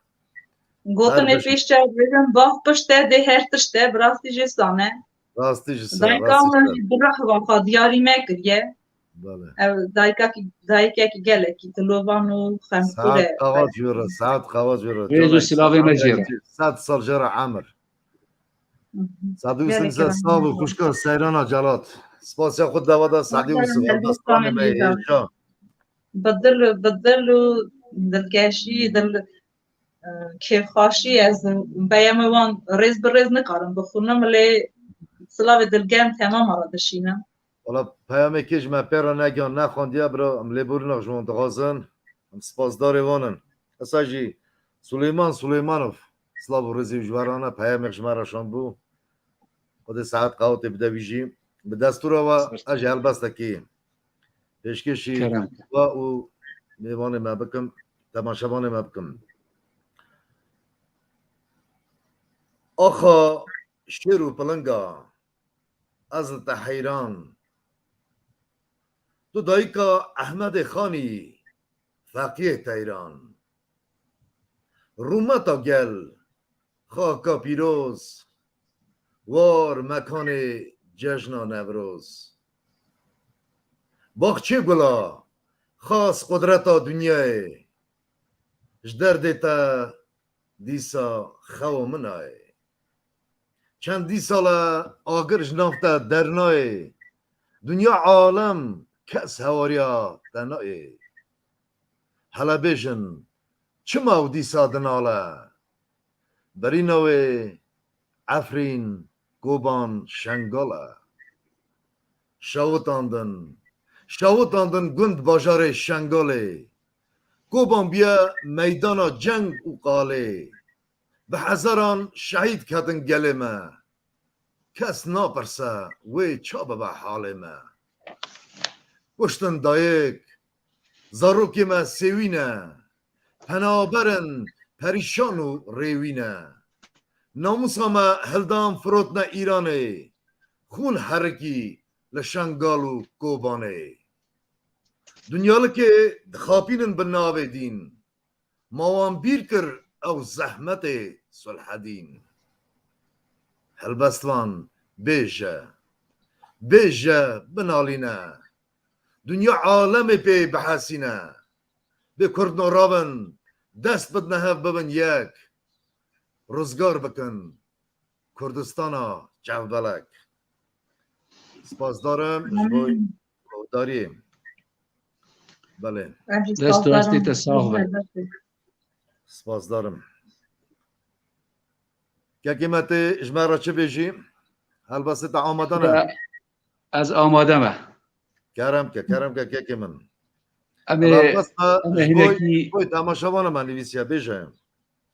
Gotinê pêş çav dibêjin, bav pişt e, dê her tişt e, bi rastî jî sane. Rastî ji ser, dayika rastî ji min ser. Bi rehwa xwe diyarî me kiriye. Belê. Ev dayikekî, dayikekî gelekî dilovan û xemxûr e. Saet qewat jê re, saet qewat jê re. Rêz û silavê me jê re. Sed sal jê re emir. Hı hı. Sedî Ûsî, gelek sağ ol, gelek. Xuşka Seyrana Celat. Spasiya xwe dava da Sedî Ûsî, helbestanê me hêja. Bi dil, bi dil û dilgeşî, dil, e, kêfxweşî ez peyamê wan rêz bi rêz nikarim bixwînim, lê silavê dilgerm temama re dişînim. Wala peyamê kê ji me pê re negihan, nexwandiye bira, em lêborîna ji wan dixwazin, em spasdarê wan in. Esa jî Suleyman Suleymanov, silav û rêzê wî ji we re ne, peyamêk ji me re şandbû. Xwedê saet qewatê bide wî jî. Bi destûra we ez jî helbestekî pêşkêşî we û mêvanê me bikim, temaşevanê me bikim. Axa şêr û pilinga, ez li te heyran. Tu dayika Ehmedê Xanî, Feqiyê Teyran. Rûmeta gel, xaka pîroz, war mekanê cejna Newroz. Baxçê gula, xas qudreta dinyayê, ji derdê te dîsa xewa min ayê. Çendî sal e agir ji nav te dernayê. Dinya alem kes hewariya te nayê. Hele bêjin, çima ew dîsa dinale? Berîna wê Efrîn, Koban, Şengal e. Şewitandin, şewitandin gund bajarê Şengalê. Koban bûye meydana ceng û qalê. Bi hezaran şehîd ketin gelê me. Kes napirse wê ça bibe halê me. Kuştin dayik, zarokê me sêwî ne. Penaber in, perîşan û rêwî ne. Namûsa me hildan, firotne Îranê. Xûn herikî li Şengal û Kobanê. Dunyalikê dixapînin bi navê dîn. Ma wan bîr kir ew zehmetê Sulhedîn. Helbestvan bêje, bêje binalîne. Dinya alemê pê bihesîne. Bê Kurd no rabin, dest bidne hev bibin yek. Rizgar bikin Kurdistana çavbelek. Spasdarim ji bo guhdariyê. Belê. Dest û hestê te sax be. Spasdarim. Kekê me tê ji me re çi bêjî? Helbestê te amade ne? Ez amade me. Kerem ke, kerem ke kekê min. Em ê, helbest me em ê ji bo, hinekî ji bo temaşevana me nivîsiye, bêje.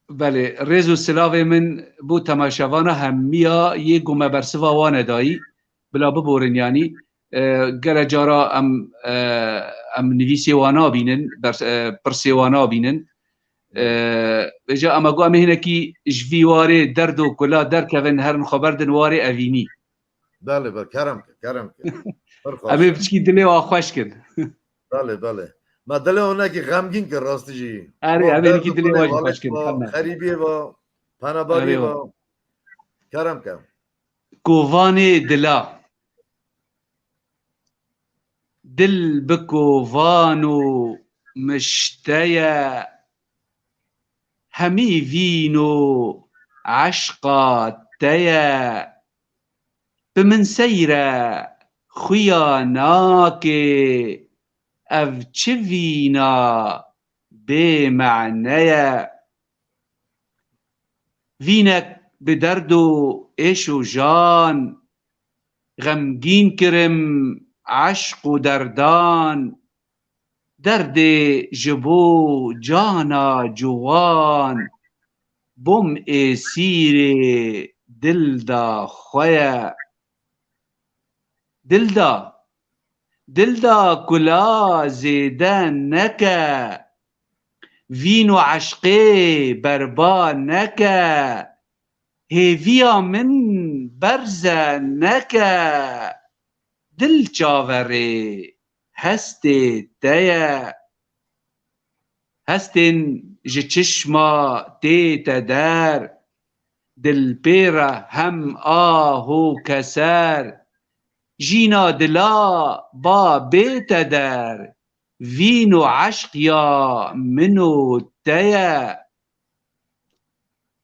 Belê, rêz û silavê min bo temaşevana hemiya yê ku me bersiva wan e dayî, bila biborin yanî. E, gele cara em, e, em nivîsê wan nabînin, bers-, e, pirsê wan nabînin. E, vêca em e got em ê hinekî ji vî warê derd û kula derkevin, herin xwe berdin warê evînî. Belê, belê, kerem ke, kerem ke. Pir xweş. Em ê piçkî dilê wan xweş kin. Belê, belê. Me dilê wan nekî xemgîn kir rastî jî. Erê, em ê nekî dilê wan jî xweş kin. Xerîbiyê va, penaberiyê va. Kerem ke. Kovanê dila. Dil bi kovan û mişte ye. Hemî vîn û eşqa te ye. Bi min seyre xuya nake, ev çi vîna bê mane ye. Vînek bi derd û êş û jan, xemgîn kirim eşq û derdan. Derdê ji bo cana ciwan, bom êsîrê dilda xwe ye. Dilda, dilda kula zêde neke, vîn û eşqê berba neke, hêviya min berze neke, dil çaverê hestê te ye. Hestên ji çişma tête der, dil pê re hem ah û keser, jîna dila ba bête der, vîn û eşq ya min û te ye.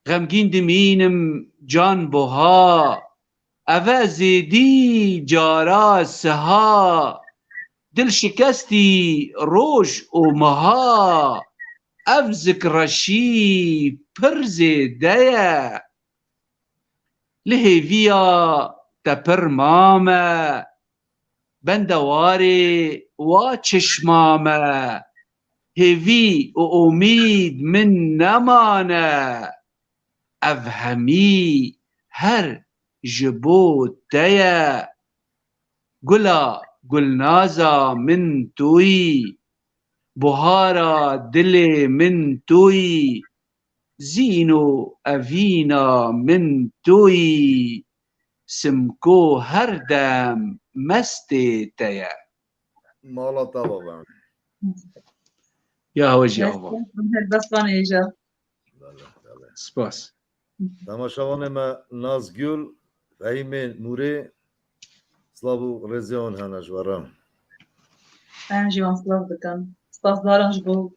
Xemgîn dimînim can buha, eve zêdî cara siha, dil şikestî roj û miha, ev zikreşî pir zêde ye. Li hêviya te pir mame, bendewarê wa çişma me, hêvî û umîd min nemane, ev hemî her ji bo te ye. Gula gulnaza min tu yî, buhara dilê min tu yî, zîn û evîna min tu yî, Simko her dem mestê te ye. Mala te baba. Ya hewce ava. Helbestvan êja. Bele, bele. Spas. Temaşevanê me Nazgül, Fehîmê Nûrê, silav û rêzê wan hene ji we re. Em jî wan silav dikin. Spasdaran ji bo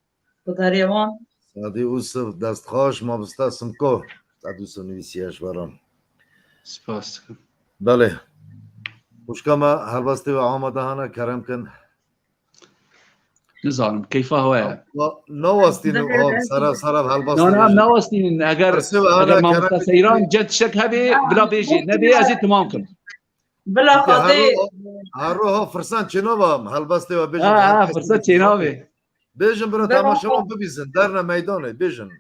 guhdariyê wan. Sedî Ûsif, dest xweş, mamoste Simko. Sedî Ûsif nivîsiye ji we re. Spas dikim. Belê. Xwişka me helbestê we amade hene, kerem kin. Nizanim, keyfa we ye. Wa-, nawastînin, Zehra, o, sera, sera helbestê Na, na, bêjin. Nawastînin, eger, Pirsê we eger hene, mamoste kerem kin. Seyran cem tiştek hebê, bila bêjê. Nebê, ez ê timam kim. Bila Peki, xatê. Her ro, her ro ha fırsat çênava helbestê we bêjin. Ha, ha, fırsat çênavê. Bêjin bira, Bila temaşevan xat- bibîzin, derne meydanê, bêjin.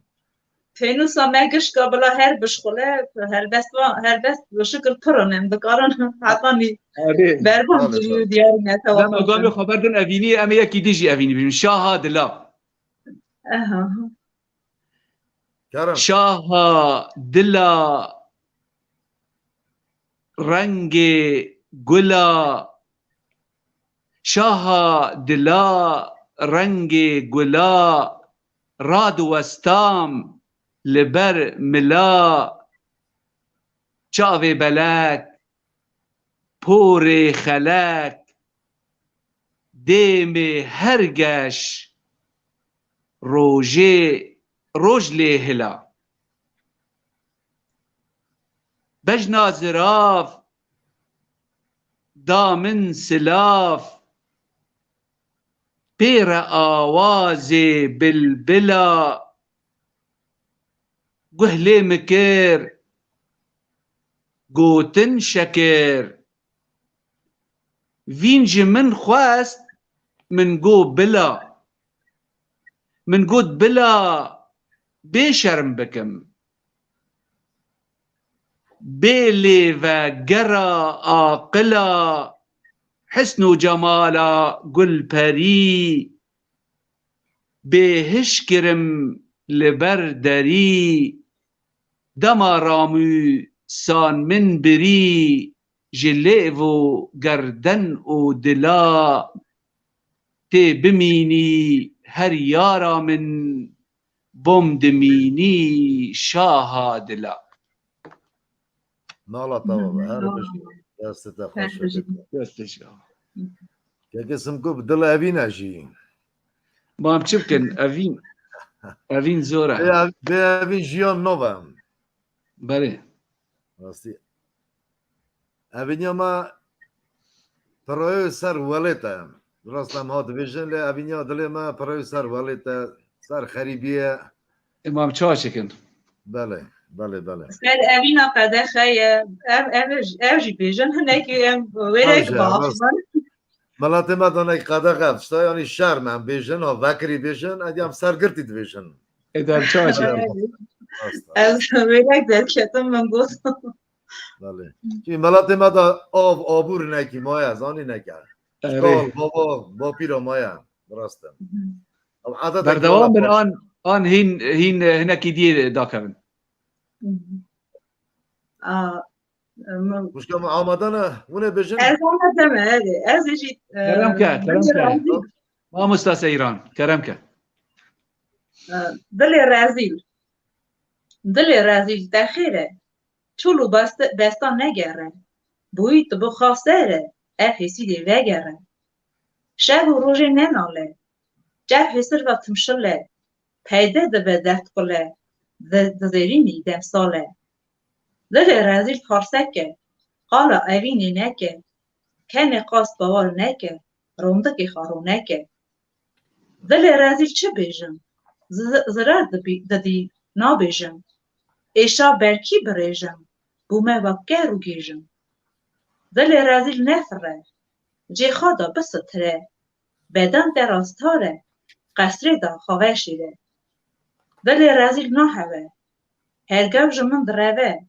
Pênûsa me gişka bila her bişxule, helbest va-, helbest bi şikil pir in, em dikarin hetanî Erê. berban Tabii, diyar tabii. Dema gavê xwe berdin evînî, em ê yekî dî jî evînî bînin. Şaha dila. Aha. Kerem. Şaha dila rengê gula, şaha dila rengê gula, radiwestam li ber mila, çavê belek, porê xelek, dêmê her geş, rojê, roj lê hila. Bejna zirav da min silav, pê re awazê bilbila, guh lê min kir, gotin şekir. Vîn ji min xwest, min got bila. Min got bila bê şerm bikim. Bê lêvegera aqila, hisn û cemala gulperî. Bêhiş kirim li ber derî, dema ramûsan min birî, ji lêv û gerden û dila tê bimînî her yara min, bom dimînî şaha dila. Mala te be, her bijî. Destê te xweş be. Destê ji. Keke Simko bi dil evîn e jî. Ma em çi bikin? Evîn, evîn zor e. Bê ev-, bê evîn jiyan nava. Belê. Rastî. Evîniya me piroyê ser welê te. Rast em ha dibêjin, lê evîniya dilê me piroyê ser welê te, ser xerîbiyê. Ê, ma em çawa çêkin? Belê, belê, belê. Ser evîna qedexe ye. Ev, ev, ev jî bêjin, hinekî em wêrek Hewce, baş rast. Bin. Miletê me danek qedexe, tişta yanî şerm em bêjin, ha vekirî bêjin, edi em sergirtî dibêjin. Ê dem çawa çi? Rast e. Ez wêrek derketim, min got. Belê. Çi miletê me de av, abûr nekî maye, zanî neke. Erê. Şkal, bava, bapîra maye. Rast e. Ev edet Berdewam bin an, an hîn, hîn, e, hinekî diyê dakevin. A, em, Xwişka me amade ne, hûn ê bêjin? Ez amade me, erê. Ez jî, e, Kerem ke, kerem dilê ke. razî, Mamosta Seyran, kerem ke. e, dilê rezîl. Dilê rezîl te xêr e. Çol û best-, bestan negere. Boyî tu bi xaser e, ev hêsî dê vegere. Şev û rojê nenale. Çev hêsir ve timşile. Peyde dibe dest qule. Di, di zêrînî demsale. Dilê rezîl farseke. Qala evînê neke. Kenê qas bawer neke. Rondikê xwe roneke. Dilê rezîl çi bêjim? Zi-, zirar dibî-, didî nabêjim. Êşa berkî birêjim. Bûme wek ker û gêjim. Dilê rezîl nefire. Cê xwe de bisitire. Beden te rastar e. Qesrê de xwe veşêre. Dilê rezîl nahewe. Her gev ji min direve.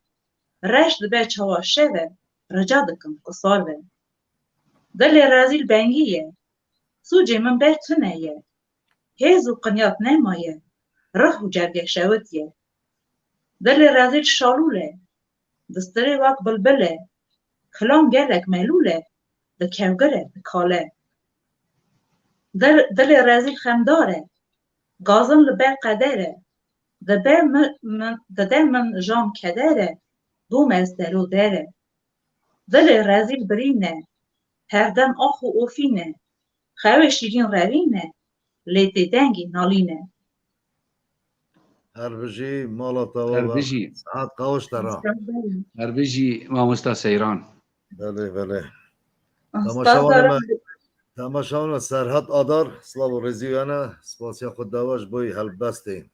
Reş dibe çawa şev e. Rica dikim qisar be. Dilê rezîl bengî ye. Sûcê min ber tune ye. Hêz û qinyat nemaye. Rih û cerge şewitiye. Dilê rezîl şalûl e. Distirê wek bilbil e. Kilam gelek melûl e. Di kevgir e, di kale. Dil-, dilê rezîl xemdar e. Gazin li ber qeder e. Dibe min, min, dide min jam keder e. Bûme ez dero der e. Dilê rezîl birîn e. Herdem ax û ofîn e. Xewê şîrîn revîn e. Lê tê dengî nalîn e. Her bijî mala te Her wa bijî. Saet qawş te ra. Her bijî mamosta Seyran. Belê, belê. Usta Temaşevanê Sara, me, temaşevanê me Serhat Adar, silav û rêzî we ne, spasiya xwe dawa ji bo helbestê.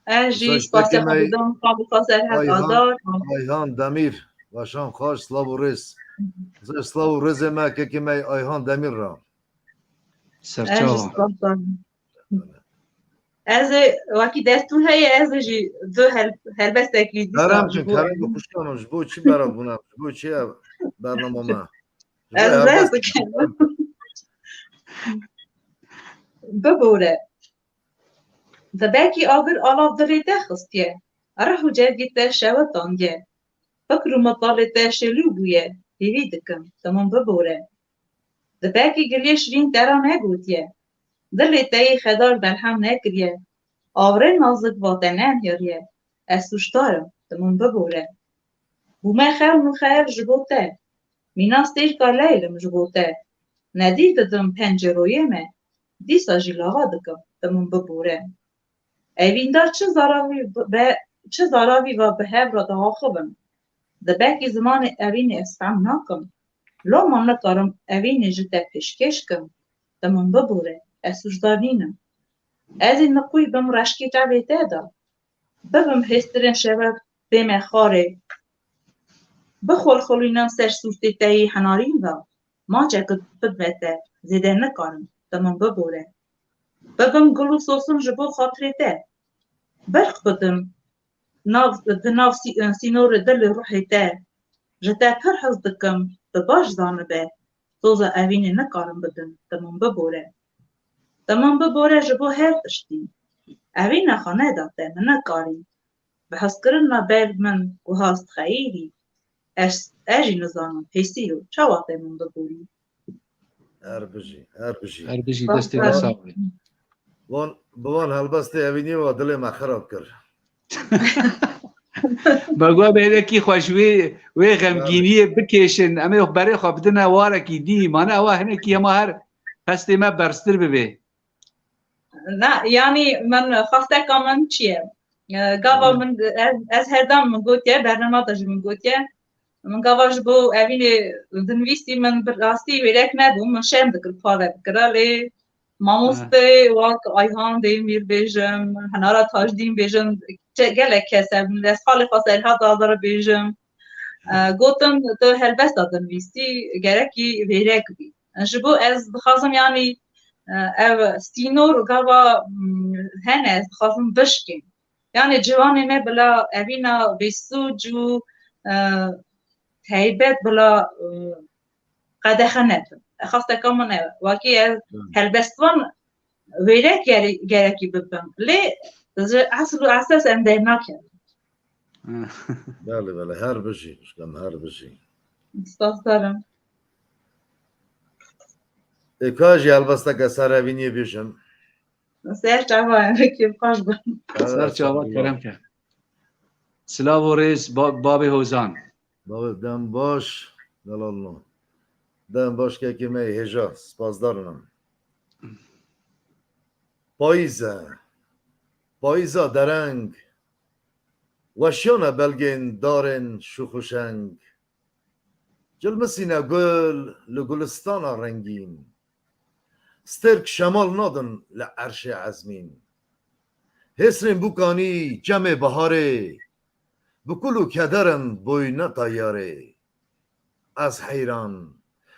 ez jî Mesaj spasiya pekê xwe me didim, Xalîfa Serhat Ayhan, Adar. Ayhan Demîr, weşan xaş, silav û rêz. Silav û rêzê me kekê me Ayhan Demîr ra. Serçawa. Ez ê, wekî destûr heye, ez ê jî du hel-, helbestekî dîsa Kerem ji kin, bo kerem kin, xwişka min, ji bo çi bera bûna, ji bo çi ev bernama me? Ji bo Ez helbest- rez dikim. Bibore. Dibekî agir alav dilê te xistiye. Rih û cevgê te şewitandiye. Fikr û mitalê te şêlû bûye. Hêvî dikim, tu min bibore. Dibekî giliyê şirîn te ra negotiye. Dilê te yê xedar berhem nekiriye. Awrê nazik va te nenhêriye. Ez sûcdar im, tu min bibore. Bûme xewn û xeyal ji bo te. Mîna stêrka leyl im ji bo te. Nedî didim pencê royê me. Dîsa jî lava dikim, tu min bibore. Evîndar çi zaravî be, çi zaravî va bi hev re diaxivin. Dibekî zimanê evînê ez fehm nakim. Loma nikarim evînê ji te pêşkêş kim. Tu min bibore, ez sûcdar nînim. Ez ê niqûy bim reşkê çavê te de. Bibim hêstirên şeve bême xarê. Bixwilxwilînim ser sûrtê te yê henarîn de. Maçek bidme te, zêde nikarim, tu min bibore. Bibim gul û sosin ji bo xatirê te. Berq bidim nav, di nav sî-, sînorê dil û ruhê te. Ji te pir hez dikim, tu baş zanibe. Soza evînê nikarim bidim, tu min bibore. Tu min bibore ji bo her tiştî. Evîna xwe neda te, min nikarî. Bi hezkirina ber min guhast xeyîrî. Ez, ez jî nizanim, hêsî yo, çawa te min biborî? Her bijî, her bijî. Her bijî, Sağ destê ol. te sax be. Van, bi van helbestê evînî wa dilê me xirab kir. Me got, "Belekî xwe ji wê, wê xemgîniyê bikêşin. Em ê berê xwe bidine warekî dî. Mane ewa hinekî hema her hestê me berztir bibe." Na, yanî min xwesteka min çi ye? E, gava min, ez, ez her dem min gotiye, bernama de jî min gotiye. Min gava ji bo evînê dinivîsî, min bi rastî wêrek nebû, min şerm dikir pare bikira, lê mamoste wak Ayhan Demîr bêjim, Henara Tajdîn bêjim, çe-, gelek kes hebin, ez xalê xwe Serhat Adar bêjim. E, gotin, tu helbesta dinivîsî, gerekî wêrek bî. Ji bo ez dixwazim, yanî, e, ev sînor gava, mm, hene, ez dixwazim bişkêm. Yanî ciwanê me bila evîna bêsûc û, e, heybet bila, e, qedexe nebin. Xasteka min ev e. Wekî ev Hmm. helbestvan wêrek gere-, gerekî bibin. Lê ji esl û esas em dernakevin. Belê, belê, her bijî, xwişka min, her bijî. Spasdar im. Ê, ka jî helbesteke serevîniyê bêjim. Ser çava em, wekî xweş bin. Ser çava, kerem ke. Silav û rêz, ba-, babê Hozan. Bavê, dem baş, delalno. Dem baş kekê me yê hêja, spasdar im. Payîz e. Payîza dereng. Weşiyane belgên darên şûx û şeng. Cilmisîne gul li gulistana rengîn. Stêrk şemal nadin li erşê ezmîn. Hêsrên bûkanî cemê biharê. Bi kul û keder in boyne tayarê. Ez heyran.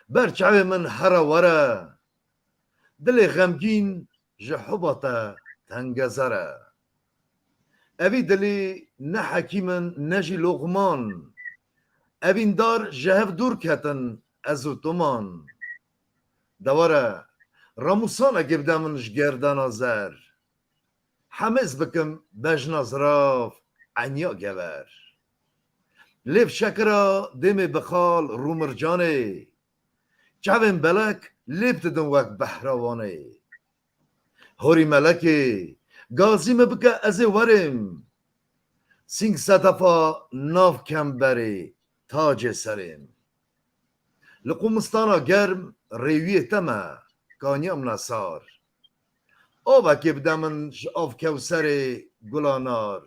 Ber çavê min here were. Dilê xemgîn ji huba te tengezer e. Evî dilî ne hekîm in, ne jî loqman. Evîn dar ji hev dûr ketin, ez û tu man. De were, ramûsanekê bide min ji gerdana zer. Hemêz bikim bejna zirav, enya gever. Lêv şekira dêmê bi xal rûmircanê. Çavên belek lêv didin wek behra Wanê. Horî melekê, gazî min bike ez ê werêm. Sîng sedefa nav kemberê, tacê serêm. Li qumistana germ rêwiyê te me, kaniya min e sar. Avekê bide min ji av kewserê gula nar.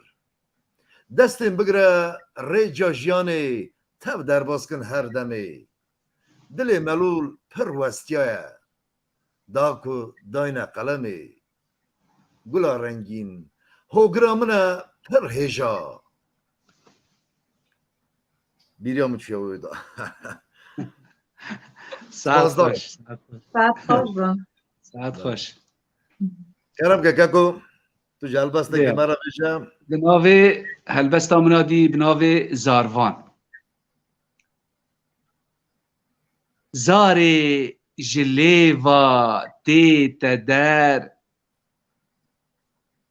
Destên bigire rêca jiyanê, tev derbas kin her demê. Dilê melûl pir westiyaye. Da ku dayne qelemê. Gula rengîn, hogira min e pir hêja. Bîriya min çûye wê da. Saet Spasdar. Xweş, saet xweş. Saet xweş be. Saet xweş. Kerem ke keko, tu ji helbestekê Lê. me re bêje. Bi navê helbesta min a dî, bi navê Zarvan. Zarê ji lêva tête der,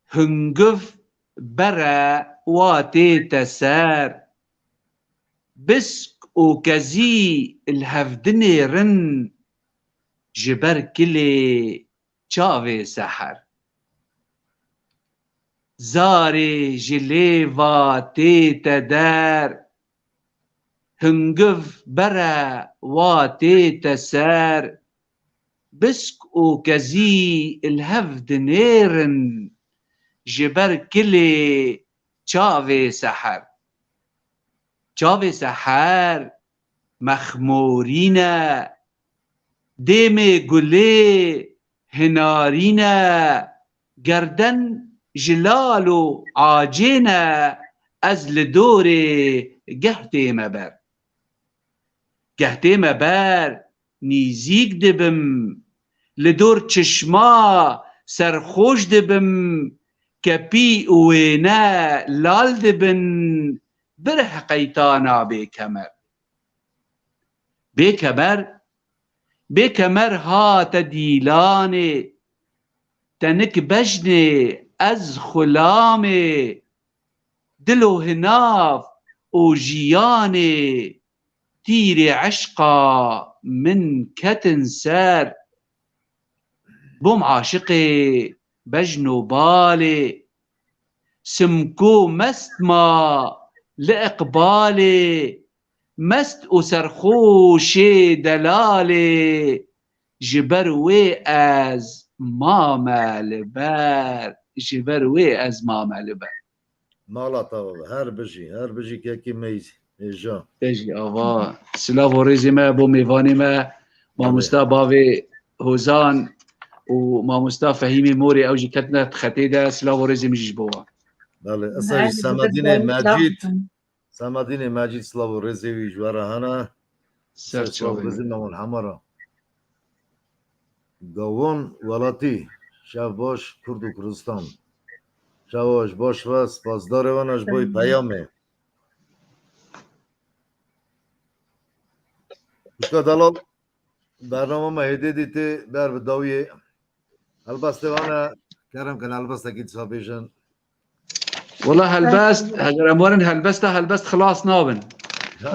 hungiv bere wa tête ser. Bisk û kezî li hev dinêrin, ji ber kilê çavê seher. Zarê ji lêva tête der, hungiv bere wa tête ser, bisk û kezî li hev dinêrin, ji ber kilê çavê seher. Çavê seher mexmorîn e, dêmê gulê hinarîn e, gerden ji lal û acê ne, ez li dorê geh tême ber. Geh tême ber, nîzîk dibim, li dor çişma serxoş dibim, kepî û wêne lal dibin, bireh qeytana bêkemer. Bêkemer, bêkemer hate dîlanê, te nik bejnê ez xulamê, dil û hinav û jiyanê, tîrê eşqa min ketin ser. Bûm aşiqê bejn û balê, simko mest ma li iqbalê, mest û serxoşê delalê, ji ber wê ez mame li ber, ji ber wê ez mame li ber. Mala te be, her bijî, her bijî kekî me yî hêja. Te jî ava. Silav û rêzê me bo mêvanê me, mamosta bavê Hozan û mamosta Fehîmê Morê, ew jî ketine xetê de, silav û rêzê min jî ji bo wan. Belê, esa jî Semedînê Mecîd, Semedînê Mecîd, silav û rêzê wî ji we re hene. Ser çavê me. Silav û rêzê me wan hema re. Gavon Welatî, şev baş Kurd û Kurdistan. Şev baş, baş ve spasdarê wan ez ji bo peyamê. Xwişka delal, bernama me hêdî dîtî ber bi dawiyê. Helbestê wan e, kerem kin helbestekî dîsa bêjin. Wela helbest, heger em werin helbesta helbest xilas nabin.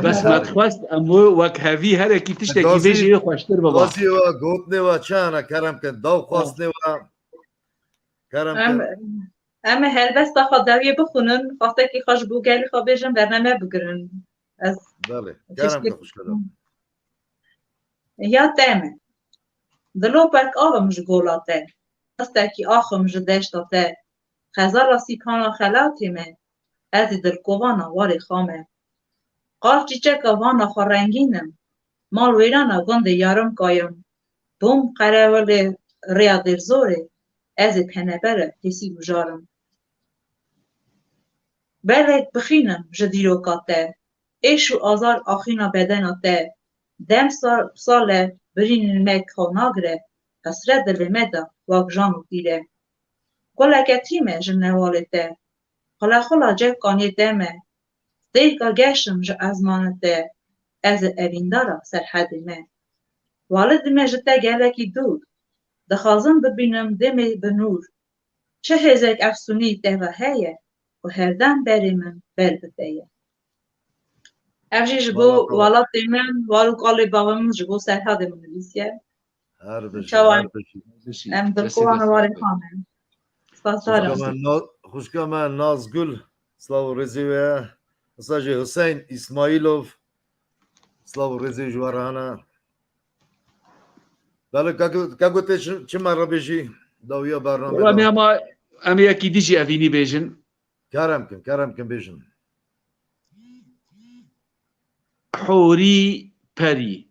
Bes me dixwest em wê wek hevî herekî tiştekî vê jî xweştir biba. Gazî we, gotinê we çi hene kerem kin, daw xwestinê we. Kerem kin. Em ê helbesta xwe dawiyê bixwînin, xwestekî xwe ji bo gelê xwe bêjin, bername bigirin. Ez Belê, kerem kin xwişka delal. Ya te me. Dilopek avim ji gola te, destekî axim ji deşta te, xezala sîpana xelatê me, ez ê dilkovana warê xwe me. Qal çîçeka vana xwe rengîn im, mal wêrana gundê yarim kayim, bûm qerewilê rêya dêrzorê, ez ê penebere hêsî gujarim. Belek bixînim ji dîroka te, êş û azar axîna bedena te, dem sal, sal e birînên me ka nagire, hesret dilê me de wek jan û tîr e. Guleke tîm e ji newalê te, xula xula cevkaniyê te me, stêrka geş im ji ezmanê te, ez ê evîndara serhedê me. Walidê me ji te gelekî dûr, dixwazim bibînim demê bi nûr, çi hêzek efsûnî te ve heye û herdem berê min ber bi te ye. Ev jî ji bo welatê min, war û kalê bavê min, ji bo Serhadê min nivîsiye. Her bijî, her bijî. Em dilkovana warê xwe me. Spasdar im. Xwişka me Na-, xwişka me Nazgul, silav û rêzê wê ye. Wisa jî Hüseyin İsmailov, silav û rêzê ji we re hene. Belê, kek-, keko tê çi, çi me re bêjî dawiya bernamê de? Em ê ama, em ê yekî dî jî evînî bêjin. Kerem kin, kerem kin bêjin. Horî perî.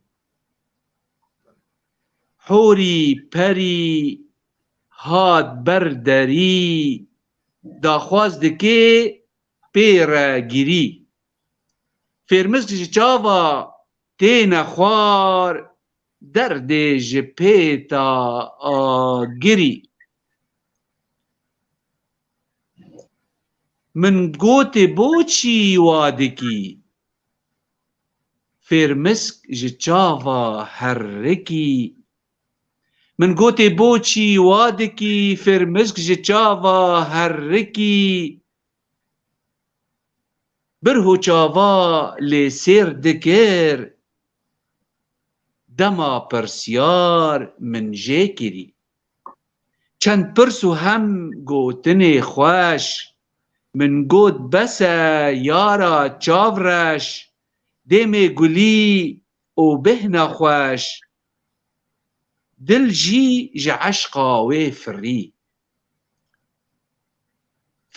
Horî perî hat ber derî, daxwaz dike pê re girî. Fêrmisk ji çava têne xwar, derdê ji pêta agirî. Min gotê boçî wa dikî? Fêrmisk ji çava herikî. Min gotê boçî wa dikî? Fêrmisk ji çava herikî. Bir û çava lê sêr dikir, dema pirsyar min jê kirî. Çend pirs û hem gotinê xweş, min got bes e yara çavreş, dêmê gulî û bêhna xweş. Dil jî ji eşqa wê firî.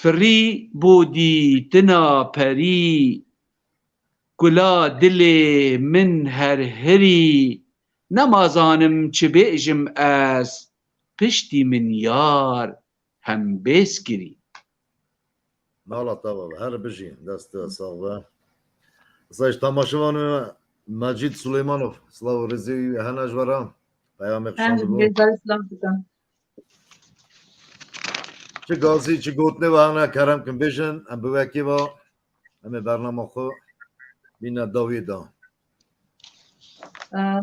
Firî bo dîtina perî, kula dilê min her hirî, nema zanim çi bêjim ez, piştî min yar hembêz kirî. Mala te be, her bijî, dest te sax be. Wisa ji temaşevanê me Mecîd Suleymanov, silav û rêzê wî hene ji we re. Peyamê xweşan dibû. Silav dikim. Çi gazî, çi gotinê we hene, kerem kin bêjin, em bi wekî ve, em ê bernama xwe bîne dawiyê de.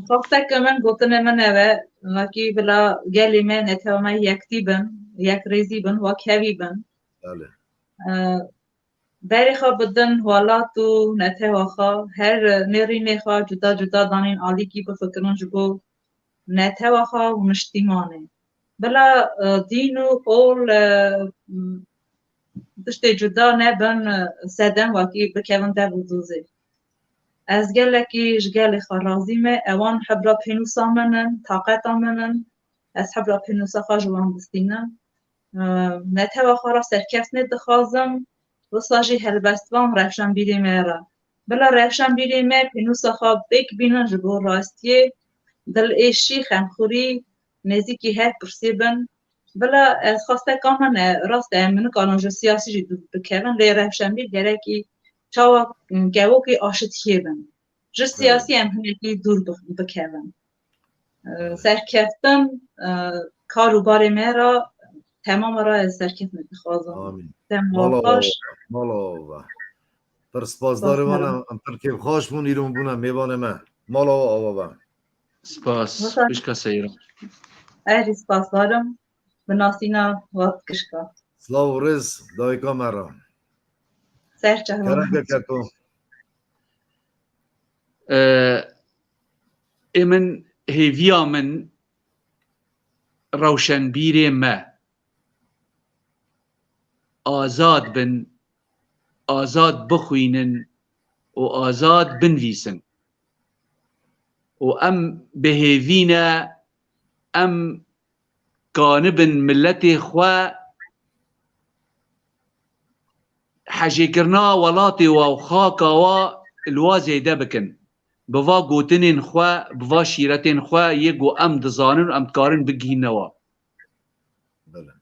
Xwesteke min gotinê min ev e, wekî bila gelê me, netewa me yektî bin, yekrêzî bin, wekhevî bin. Belê. Berê xwe bidin welat û netewa xwe, her nêrînê xwe cuda cuda danên alîkî bifikirin ji bo netewa xwe û niştîmanê. Bila, e, dîn û qol, e, m, tiştê cuda nebin, e, sedem wekî bikevin dev û dozê. Ez gelekî ji gelê xwe razî me. Ewan hebra pênûsa min in, taqeta min in. Ez hebra pênûsa xwe ji wan distînim. E, netewa xwe re serkeftinê dixwazim. Wisa jî helbestvan rewşenbîrê me re. Bila rewşenbîrê me pênûsa xwe pêk bînin ji bo rastiyê, dilêşî, xemxurî, nêzîkî her pirsê bin. Bila ez xwesteka min e, rast e, em nikarin ji siyasî jî dûr bikevin, lê rewşenbîr gerekî çawa kevokê aşitiyê bin. Ji siyasî em hinekî dûr bi-, bikevin. e, serkeftin, e, kar û barê me re, temama re ez serkeftin dixwazim. Amîn. Dem Mala xweş. Ava, mala ava. Pir spasdarê wan em, em pir kêfxweş bûn, îro bûne mêvanê me. Mala ava be. Spas, Wisa- xwişka Seyran. Erî spasdarim. Bi nasîna vat kişka. Slav û rêz dayika me re. Serçe Kerem ke keto. Ee, ê min hêviya min rewşenbîrê me azad bin, azad bixwînin û azad binvîsin. Û em bi hêvî ne, em kanibin miletê xwe hejêkirina welatê wa û xaka wa li wa zêde bikin. Bi va gotinên xwe, bi va şîretên xwe yê ku em dizanin û em dikarin bigihîne wa. Bele.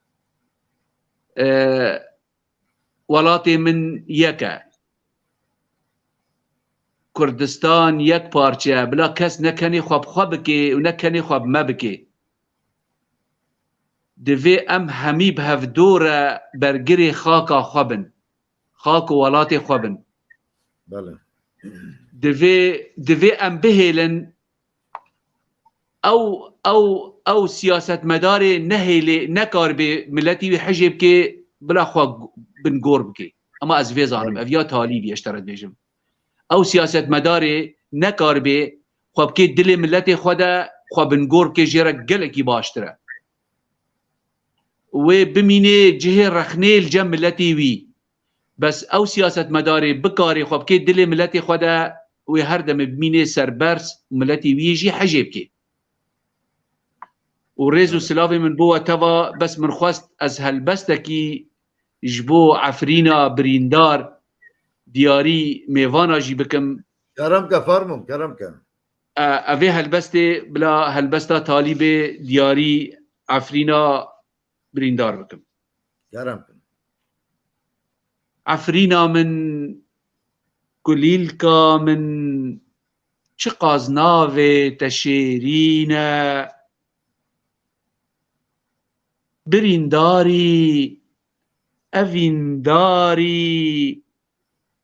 Ee, welatê min yek e. Kurdistan yek parçe ye. Bila kes ne kenê xwe bi xwe bike û ne kenê xwe bi me bike. Divê em hemî bi hevdû re bergirê xaka xwe bin. Xak û welatê xwe bin. Bele. Divê, divê em bihêlin ew, ew, ew siyasetmedarê nehêlê, nekaribê miletî wî hejê bike, bila xwe bin gor bike. Ema ez vê zanim, Bele. Ev ya talî bî, ez ji te re dibêjim. Ew siyasetmedarê nekaribê xwe bike dilê miletê xwe de, xwe bin gor bike, jê re gelekî baştir e. Wê bimînê cihê rexnê li cem miletê wî. Bes ew siyasetmedarê bikarê xwe bike dilê miletê xwe de, wê her demê bimînê serberz û miletê wî jî hejê bike. Û rêz û Evet. silavê min bo we teva, bes min xwest ez helbestekî ji bo Efrîna birîndar diyarî mêvana jî bikim. Kerem ke, fermûn, kerem ke. E, evê helbestê bila helbesta talîbê diyarî Efrîna birîndar bikim. Kerem ke. Efrîna min, kulîlka min, çiqas navê te şêrîn e. Birîndarî, evîndarî,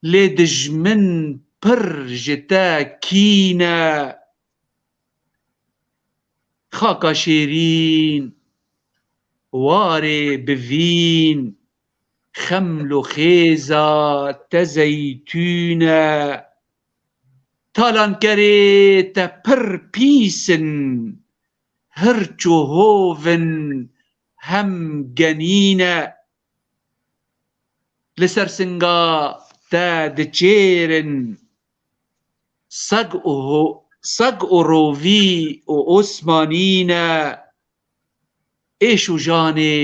lê dijmin pir ji te kîn e. Xaka şêrîn, warê bivîn, xeml û xêza te zeytûn e. Talankerê te pir pîs in, hirç û hov in, hem genîn e. Li ser singa te diçêrin, seg û ho-, seg û rovî û osmanî ne. Êş û janê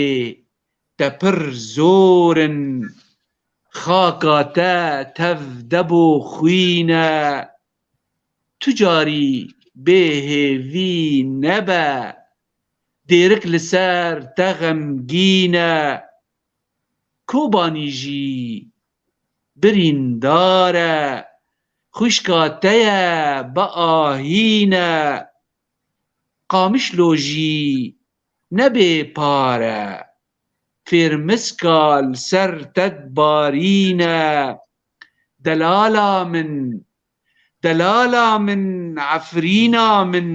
te pir zor in, xaka te tev deb û xwîn e. Tu carî bêhêvî nebe, dêrik li ser te xemgîn e. Kobanî jî birîndar e, xwişka te ye bi ahîn e. Qamişlo jî ne bêpar e, fêrmiska li ser te dibarîne. Delala min, delala min, Efrîna min,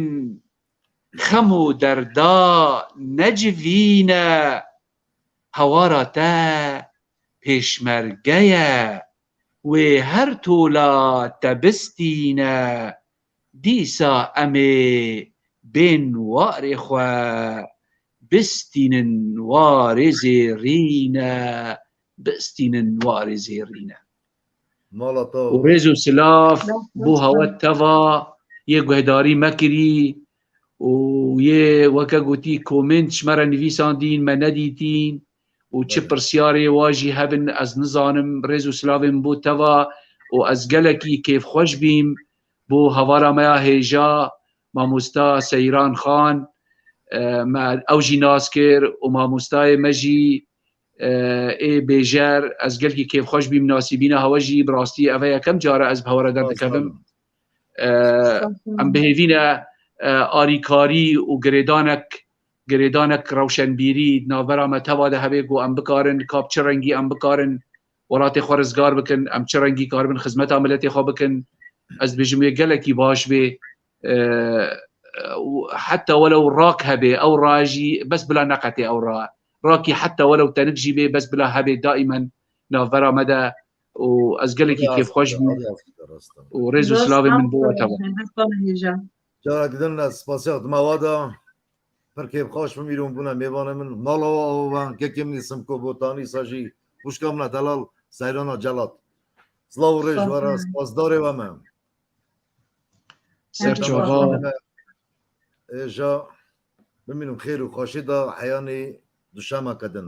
xem û derda necivîne. Hewara te pêşmerge ye, wê her tola te bistîne. Dîsa em ê bên warê xwe, bistînin warê zêrîne, bistînin warê zêrîne. Mala te û rêz û silav bo hewe teva yê guhdarî me kirî û yê weke gotî komênt ji me re nivîsandîn, me nedîtîn û çi Belê. Pirsyarê wa jî hebin, ez nizanim, rêz û silavên bo teva û ez gelekî kêfxweş bîm bo hevara me ya hêja, mamosta Seyran Xan, e, me ew jî nas kir û mamostayê me jî, e, ê bêjer, ez gelkî kêfxweş bîm nasîbîna hewe jî, bi rastî ev e yekem cara ez bi hewe re derdikevim. E, em bi hêvî ne e, arîkarî û girêdanek, girêdanek rewşenbîrî di navbera me teva de hebe ku em bikarin, ka bi çi rengî em bikarin welatê xwe rizgar bikin, em çi rengî karibin xizmeta miletê xwe bikin. Ez dibêjim wê gelekî baş bê. E, û heta welew rak hebe, ew ra jî bes bila neqetê ew ra. Rakî heta welew tenik jî bê, bes bila hebe daîmen navbera me de û ez gelekî kêfxweş bûm û rêz û silavê min bo we teva. Carek din ez spasiya dima wa da. Pir kêfxweş bûm, îro bûne mêvanê min. Mala wa ava ben, kekê min Simko Botanî, sa jî xwişka min e delal Seyrana Celat. Silav û rêj we re, spasdarê we me. Serçava. Êja bimînim xêr û xweşî de heyanî duşemeke din.